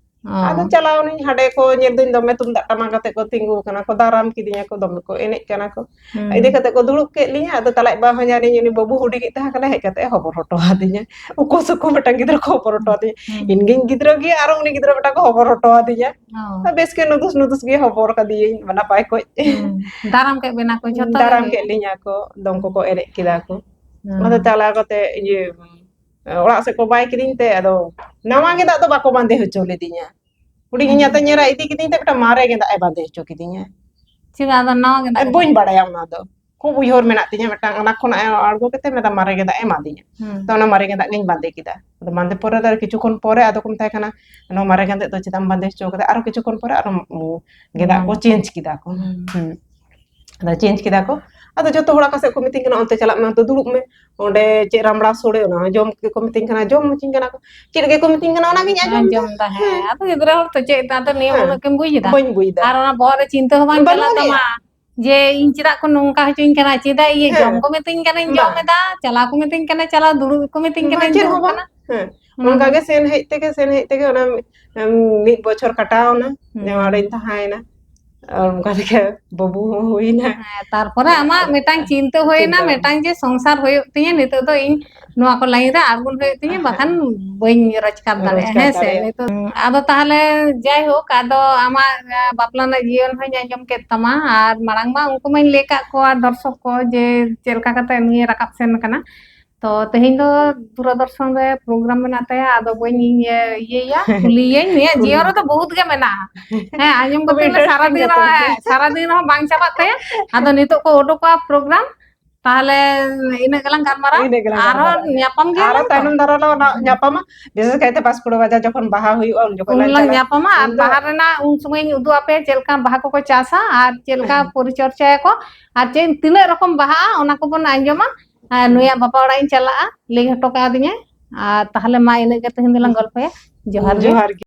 ᱚ᱾ ᱟᱫᱚ ᱪᱟᱞᱟᱣ ᱱᱟᱹᱧ, ᱦᱟᱸᱰᱮ ᱠᱚ ᱧᱮᱞ ᱫᱟᱹᱧ ᱫᱚᱢᱮ ᱛᱩᱢᱫᱟᱜ ᱴᱟᱢᱟᱠ ᱟᱛᱮ ᱠᱚ ᱛᱤᱸᱜᱩ ᱠᱟᱱᱟ ᱠᱚ, ᱫᱟᱨᱟᱢ ᱠᱤᱫᱤᱧᱟ ᱠᱚ, ᱫᱚᱢᱮ ᱠᱚ ᱮᱱᱮᱡ ᱠᱟᱱᱟ ᱠᱚ᱾ ᱦᱩᱸ᱾ ᱤᱫᱤ ᱠᱟᱛᱮ ᱠᱚ ᱫᱩᱲᱩᱵ ᱠᱮᱫ ᱞᱤᱧᱟ᱾ ᱟᱫᱚ ᱛᱟᱞᱟᱭᱤᱡ ᱵᱟ ᱦᱚᱧᱦᱟᱨᱤᱧ, ᱩᱱᱤ ᱵᱟᱹᱵᱩ ᱦᱩᱰᱤᱧᱤᱡ ᱛᱟᱦᱮᱸ ᱠᱟᱱᱟ, ᱦᱮᱡ ᱠᱟᱛᱮ ᱦᱚᱵᱚᱨ ᱦᱚᱴᱚ ᱟᱹᱫᱤᱧᱟ᱾ ᱩᱠᱩ ᱥᱩᱠᱩ ᱢᱤᱫᱴᱟᱝ ᱜᱤᱫᱽᱨᱟᱹ ᱠᱚ ᱦᱚᱵᱚᱨ ᱦᱚᱴᱚ ᱟᱹᱫᱤᱧᱟ᱾ ᱦᱩᱸ᱾ ᱤᱧ ᱜᱤᱧ ᱜᱤᱫᱽᱨᱟᱹ ᱜᱮᱭᱟ, ᱟᱨᱚ ᱩᱱᱤ ᱜᱤᱫᱽᱨᱟᱹ ᱢᱤᱫᱴᱟᱝ ᱠᱚ ᱦᱚᱵᱚᱨ ᱦᱚᱴᱚ ᱟᱹᱫᱤᱧᱟ᱾ ᱚ᱾ ᱵᱮᱥ ᱜᱮ ᱱᱩᱫᱩᱥ ᱱᱩᱫᱩᱥ ᱜᱮ ᱦᱚᱵᱚᱨ ᱠᱟᱫᱤᱭᱟᱹᱧ ᱱᱟᱯᱟᱭ ᱠᱚᱡ᱾ ᱦᱩᱸ᱾ ᱫᱟᱨᱟᱢ ᱠᱮᱫ ᱵᱮᱱᱟ ᱠᱚ, ᱡᱷᱚᱛᱚ ᱜᱮ ᱫᱟᱨᱟᱢ ᱦᱩᱭᱩᱜᱼᱟ᱾ ᱠᱮᱫ ᱞᱤᱧᱟ ᱠᱚ, ᱫᱚᱝ ᱠᱚᱠᱚ ᱮᱱᱮᱡ ᱠᱮᱫᱟ ᱠᱚ᱾ ᱦᱩᱸ᱾ ᱟᱫᱚ ᱪᱟᱞᱟᱣ ᱠᱟᱛᱮ ᱤᱭᱟᱹ, ᱚᱲᱟᱜ ᱥᱮᱫ ᱠᱚ ᱵᱟᱭ ᱠᱤᱫᱤᱧ ᱛᱮ, ᱟᱫᱚ ᱱᱟᱣᱟ ᱜᱮᱸᱫᱟᱜ ᱫᱚ ᱵᱟᱠᱚ ᱵᱟᱸᱫᱮ ᱦᱚᱪᱚ ᱞᱤᱫᱤᱧᱟ᱾ ᱦᱩᱰᱤᱧ ᱤᱧ ᱟᱛᱮ ᱧᱮᱞᱟ ᱤᱫᱤ ᱠᱤᱫᱤᱧ ᱛᱮ, ᱢᱤᱫᱴᱟᱝ ᱢᱟᱨᱮ ᱜᱮᱸᱫᱟᱜ ᱮ ᱵᱟᱸᱫᱮ ᱦᱚᱪᱚ ᱠᱤᱫᱤᱧᱟ᱾ ᱪᱮᱫᱟᱜ ᱟᱫᱚ ᱱᱟᱣᱟ ᱜᱮᱸᱫᱟᱜ ᱮ ᱵᱟᱹᱧ ᱵᱟᱲᱟᱭᱟ ᱚᱱᱟ ᱫᱚ᱾ ᱠᱷᱩᱵ ᱩᱭᱦᱟᱹᱨ ᱢᱮᱱᱟᱜ ᱛᱤᱧᱟᱹ, ᱢᱤᱫᱴᱟᱝ ᱚᱱᱟ ᱠᱷᱚᱱᱟᱜ ᱮ ᱟᱬᱜᱚ ᱠᱟᱛᱮ ᱢᱤᱫᱴᱟᱝ ᱢᱟᱨᱮ ᱜᱮᱸᱫᱟᱜ ᱮ ᱮᱢᱟᱫᱤᱧᱟ᱾ ᱦᱩᱸ᱾ ᱛᱚ ᱚᱱᱟ ᱢᱟᱨᱮ ᱜᱮᱸᱫᱟᱜ ᱜᱤᱧ ᱵᱟᱸᱫᱮ ᱠᱮᱫᱟ᱾ ᱟᱫᱚ ᱵᱟᱸᱫᱮ ᱯᱚᱨᱮ ᱫᱚ ᱟᱨ ᱠᱤᱪᱷᱩ ᱠᱷᱚᱱ ᱯᱚᱨᱮ ᱟᱫᱚ ᱠᱚ ᱢᱮᱛᱟᱭ ᱠᱟᱱᱟ, "ᱱᱚᱣᱟ ᱢᱟᱨᱮ ᱜᱮᱸᱫᱟᱜ ᱫᱚ ᱪᱮᱫᱟᱜ ᱮᱢ ᱵᱟᱸᱫᱮ ᱦᱚᱪᱚ ᱠᱟᱫᱟ?" ᱟᱨᱚ ᱜᱮᱸᱫᱟᱜ ᱠᱚ ᱦᱩᱸ᱾ Change ᱠᱮᱫᱟ ᱠᱚ᱾ ᱦᱩᱸ᱾ ᱦᱩᱸ᱾ ᱟᱫᱚ change ᱠᱮᱫᱟ ᱠᱚ᱾ ᱟᱫᱚ ᱡᱚᱛᱚ ᱦᱚᱲ ᱚᱠᱟ ᱥᱮᱫ ᱠᱚ ᱢᱤᱛᱟᱹᱧ ᱠᱟᱱᱟ, "ᱚᱱᱛᱮ ᱪᱟᱞᱟᱜ ᱢᱮ, ᱚᱱᱛᱮ ᱫᱩᱲᱩᱵ ᱢᱮ, ᱚᱸᱰᱮ ᱪᱮᱫ ᱨᱟᱢᱲᱟ ᱥᱳᱲᱮ, ᱚᱱᱟ ᱦᱚᱸ ᱡᱚᱢ ᱜᱮᱠᱚ ᱢᱤᱛᱟᱹᱧ ᱠᱟᱱᱟ, ᱡᱚᱢ ᱦᱚᱪᱚᱧ ᱠᱟᱱᱟ ᱠᱚ, ᱪᱮᱫ ᱜᱮᱠᱚ ᱢᱤᱛᱟᱹᱧ ᱠᱟᱱᱟ, ᱚᱱᱟᱜᱤᱧ ᱟᱸᱡᱚᱢ ᱮᱫᱟ᱾" ᱟᱸᱡᱚᱢ ᱮᱫᱟ, ᱦᱮᱸ᱾ ᱦᱮᱸ᱾ ᱟᱫᱚ ᱜᱤᱫᱽᱨᱟᱹ ᱦᱚᱲ ᱛᱚ ᱪᱮᱫ ᱮᱫᱟ, ᱟᱫᱚ ᱱᱤᱭᱟᱹ ᱦᱮᱸ᱾ ᱩᱱᱟᱹᱜ ᱜᱮᱢ ᱵᱩᱡᱽ ᱮᱫᱟ? ᱵᱟᱹᱧ ᱵᱩᱡᱽ ᱮᱫᱟ᱾ ᱟᱨ ᱚᱱᱟ ᱵᱚᱦᱚᱜ ᱨᱮ ᱪᱤᱱᱛᱟᱹ ᱦᱚᱸ ᱵᱟᱝ ᱵᱟᱹᱱᱩᱜ ᱪᱟᱞᱟᱜ ᱟᱹᱱᱤᱡᱼᱟ᱾ ᱛᱟᱢᱟ ᱡᱮ ᱤᱧ ᱪᱮᱫᱟᱜ ᱠᱚ ᱱᱚᱝᱠᱟ ᱦᱚᱪᱚᱧ ᱠᱟᱱᱟ, ᱪᱮᱫᱟᱜ ᱤᱭᱟᱹ ᱦᱮᱸ᱾ ᱡᱚᱢ ᱠᱚ ᱢᱤᱛᱟᱹᱧ ᱠᱟᱱᱟᱧ ᱡᱚᱢ ᱵᱟᱝ᱾ ᱮᱫᱟ, ᱪᱟᱞᱟᱣ ᱠᱚ ᱢᱤᱛᱟᱹᱧ ᱠᱟᱱᱟ ᱪᱟᱞᱟᱣ, ᱫᱩᱲᱩᱵ ᱠᱚ ᱢᱤᱛᱟᱹᱧ ᱵᱟᱝ, ᱠᱟᱱᱟᱧ ᱪᱮᱫ ᱫᱩᱲᱩᱵ ᱦᱚᱸ ᱵᱟᱝ᱾ ᱠᱟᱱᱟ᱾ ᱦᱮᱸ᱾ ᱚᱱᱟ ᱚᱱᱠᱟ ᱫᱚ ᱜᱮ ᱥᱮᱱ ᱦᱮᱡ ᱛᱮᱜᱮ, ᱥᱮᱱ ᱦᱮᱡ ᱛᱮᱜᱮ ᱚᱱᱟ, ᱮᱢ, ᱢᱤᱫ ᱵᱚᱪᱷᱚᱨ ᱠᱟᱴᱟᱣ ᱮᱱᱟ᱾ ᱦᱩᱸ᱾ ᱡᱟᱶᱟᱭ ᱚᱲᱟᱜ ᱤᱧ ᱛᱟᱦᱮᱸᱭᱮᱱᱟ᱾ ᱟᱨ ᱚᱱᱠᱟ ᱛᱮᱜᱮ ᱵᱟᱹᱵᱩ ᱦᱚᱸ ᱦᱩᱭᱱᱟ᱾ ᱦᱮᱸ, ᱛᱟᱨᱯᱚᱨᱮ ᱟᱢᱟᱜ ᱢᱤᱫᱴᱟᱝ ᱪᱤᱱᱛᱟᱹ ᱦᱩᱭᱱᱟ, ᱪᱤᱱᱛᱟᱹ ᱵᱷᱟᱵᱱᱟ᱾ ᱢᱤᱫᱴᱟᱝ ᱡᱮ ᱥᱚᱝᱥᱟᱨ ᱦᱩᱭᱩᱜ ᱛᱤᱧᱟᱹ, ᱱᱤᱛᱚᱜ ᱫᱚ ᱤᱧ ᱱᱚᱣᱟ ᱠᱚ line ᱨᱮ ᱟᱬᱜᱚᱱ ᱦᱩᱭᱩᱜ ᱛᱤᱧᱟᱹ, ᱦᱮᱸ᱾ ᱵᱟᱠᱷᱟᱱ ᱵᱟᱹᱧ ᱨᱳᱡᱽᱜᱟᱨ ᱫᱟᱲᱮᱭᱟᱜᱼᱟ, ᱨᱳᱡᱽᱜᱟᱨ ᱦᱮᱸ ᱥᱮ? ᱫᱟᱲᱮᱭᱟᱜᱼᱟ᱾ ᱱᱤᱛᱚᱜ ᱟᱫᱚ ᱛᱟᱦᱚᱞᱮ ᱡᱟᱭᱦᱳᱠ, ᱟᱫᱚ ᱟᱢᱟᱜ, ᱟ, ᱵᱟᱯᱞᱟ ᱨᱮᱱᱟᱜ ᱡᱤᱭᱚᱱ ᱦᱚᱸᱧ ᱟᱸᱡᱚᱢ ᱠᱮᱫ ᱛᱟᱢᱟ, ᱟᱨ ᱢᱟᱲᱟᱝ ᱢᱟ ᱩᱱᱠᱩ ᱢᱟᱧ ᱞᱟᱹᱭ ᱠᱟᱜ ᱠᱚᱣᱟ ᱫᱚᱨᱥᱚᱠ ᱠᱚ ᱡᱮ ᱪᱮᱫ ᱞᱮᱠᱟ ᱠᱟᱛᱮ ᱱᱩᱭᱮ ᱨᱟᱠᱟᱵ ᱥᱮᱱ ᱠᱟᱱᱟ᱾ ᱛᱚ ᱛᱮᱦᱮᱧ ᱫᱚ ᱫᱩᱨᱚᱫᱚᱨᱥᱚᱱ ᱨᱮ program ᱢᱮᱱᱟᱜ ᱛᱟᱭᱟ, ᱟᱫᱚ ᱵᱟᱹᱧ ᱤᱭᱟᱹ, ᱤᱭᱟᱹᱭᱟ, ᱠᱩᱞᱤᱭᱟᱹᱧ, ᱱᱩᱭᱟᱜ ᱠᱩᱞᱤ᱾ ᱡᱤᱭᱚᱱ ᱨᱮᱫᱚ ᱵᱚᱦᱩᱛ ᱜᱮ ᱢᱮᱱᱟᱜᱼᱟ᱾ ᱦᱮᱸ, ᱟᱸᱡᱚᱢ ᱠᱟᱛᱮ ᱠᱩᱞᱤ ᱢᱟ ᱥᱟᱨᱟᱫᱤᱱ ᱨᱮᱦᱚᱸ, ᱡᱚᱛᱚ᱾ ᱦᱮᱸ, ᱥᱟᱨᱟᱫᱤᱱ ᱨᱮᱦᱚᱸ ᱵᱟᱝ ᱪᱟᱵᱟᱜ ᱛᱟᱭᱟ᱾ ᱟᱫᱚ ᱱᱤᱛᱚᱜ ᱠᱚ ᱩᱰᱩᱠᱚᱜᱼᱟ program, ᱛᱟᱦᱚᱞᱮ ᱤᱱᱟᱹᱜ ᱜᱮᱞᱟᱝ ᱜᱟᱞᱢᱟᱨᱟᱣᱟ᱾ ᱤᱱᱟᱹ ᱜᱮᱞᱟᱝ ᱟᱨᱦᱚᱸ ᱜᱟᱞᱢᱟᱨᱟᱜᱼᱟ᱾ ᱧᱟᱯᱟᱢ ᱟᱨᱦᱚᱸ ᱜᱮᱭᱟᱞᱟᱝ ᱛᱚ? ᱛᱟᱭᱱᱚᱢ ᱫᱟᱨᱟᱢ ᱞᱟᱝ ᱦᱩᱸ᱾ ᱧᱟᱯᱟᱢᱟ, ᱵᱤᱥᱮᱥ ᱠᱟᱭᱛᱮ ᱯᱟᱸᱥᱠᱩᱲᱟᱹ ᱵᱟᱡᱟᱨ ᱡᱚᱠᱷᱚᱱ ᱵᱟᱦᱟ ᱦᱩᱭᱩᱜᱼᱟ, ᱩᱱ ᱡᱚᱠᱷᱚᱱ ᱩᱱ ᱞᱟᱝ ᱞᱟᱝ ᱪᱟᱞᱟᱜᱼᱟ᱾ ᱧᱟᱯᱟᱢᱟ, ᱟᱨ ᱩᱱ ᱫᱚ ᱵᱟᱦᱟ ᱨᱮᱱᱟᱜ ᱩᱱ ᱥᱚᱢᱚᱭ ᱤᱧ ᱩᱫᱩᱜ ᱟᱯᱮᱭᱟ, ᱪᱮᱫ ᱞᱮᱠᱟ ᱵᱟᱦᱟ ᱠᱚᱠᱚ ᱪᱟᱥᱟ ᱟᱨ ᱪᱮᱫ ᱞᱮᱠᱟ ᱦᱮᱸ᱾ ᱯᱚᱨᱤᱪᱚᱨᱪᱟᱭᱟᱠᱚ ᱟᱨ ᱪᱮᱫ, ᱛᱤᱱᱟᱹᱜ ᱨᱚᱠᱚᱢ ᱵᱟᱦᱟᱜᱼᱟ, ᱚᱱᱟ ᱠᱚᱵᱚᱱ ᱟᱸᱡᱚᱢᱟ᱾ ᱟᱨ ᱦᱮᱸ᱾ ᱱᱩᱭᱟᱜ ᱵᱟᱯᱞᱟ ᱚᱲᱟᱜ ᱤᱧ ᱪᱟᱞᱟᱜᱼᱟ, ᱞᱟᱹᱭ ᱦᱚᱴᱚ ᱠᱟᱣᱫᱤᱧᱟᱭ᱾ ᱟᱨ ᱛᱟᱦᱚᱞᱮ ᱢᱟ ᱤᱱᱟᱹᱜ ᱜᱮ ᱛᱮᱦᱮᱧ ᱫᱚᱞᱟᱝ ᱜᱚᱞᱯᱚᱭᱟ᱾ ᱡᱚᱦᱟᱨ ᱜᱮ᱾ ᱡᱚᱦᱟᱨ ᱜᱮ᱾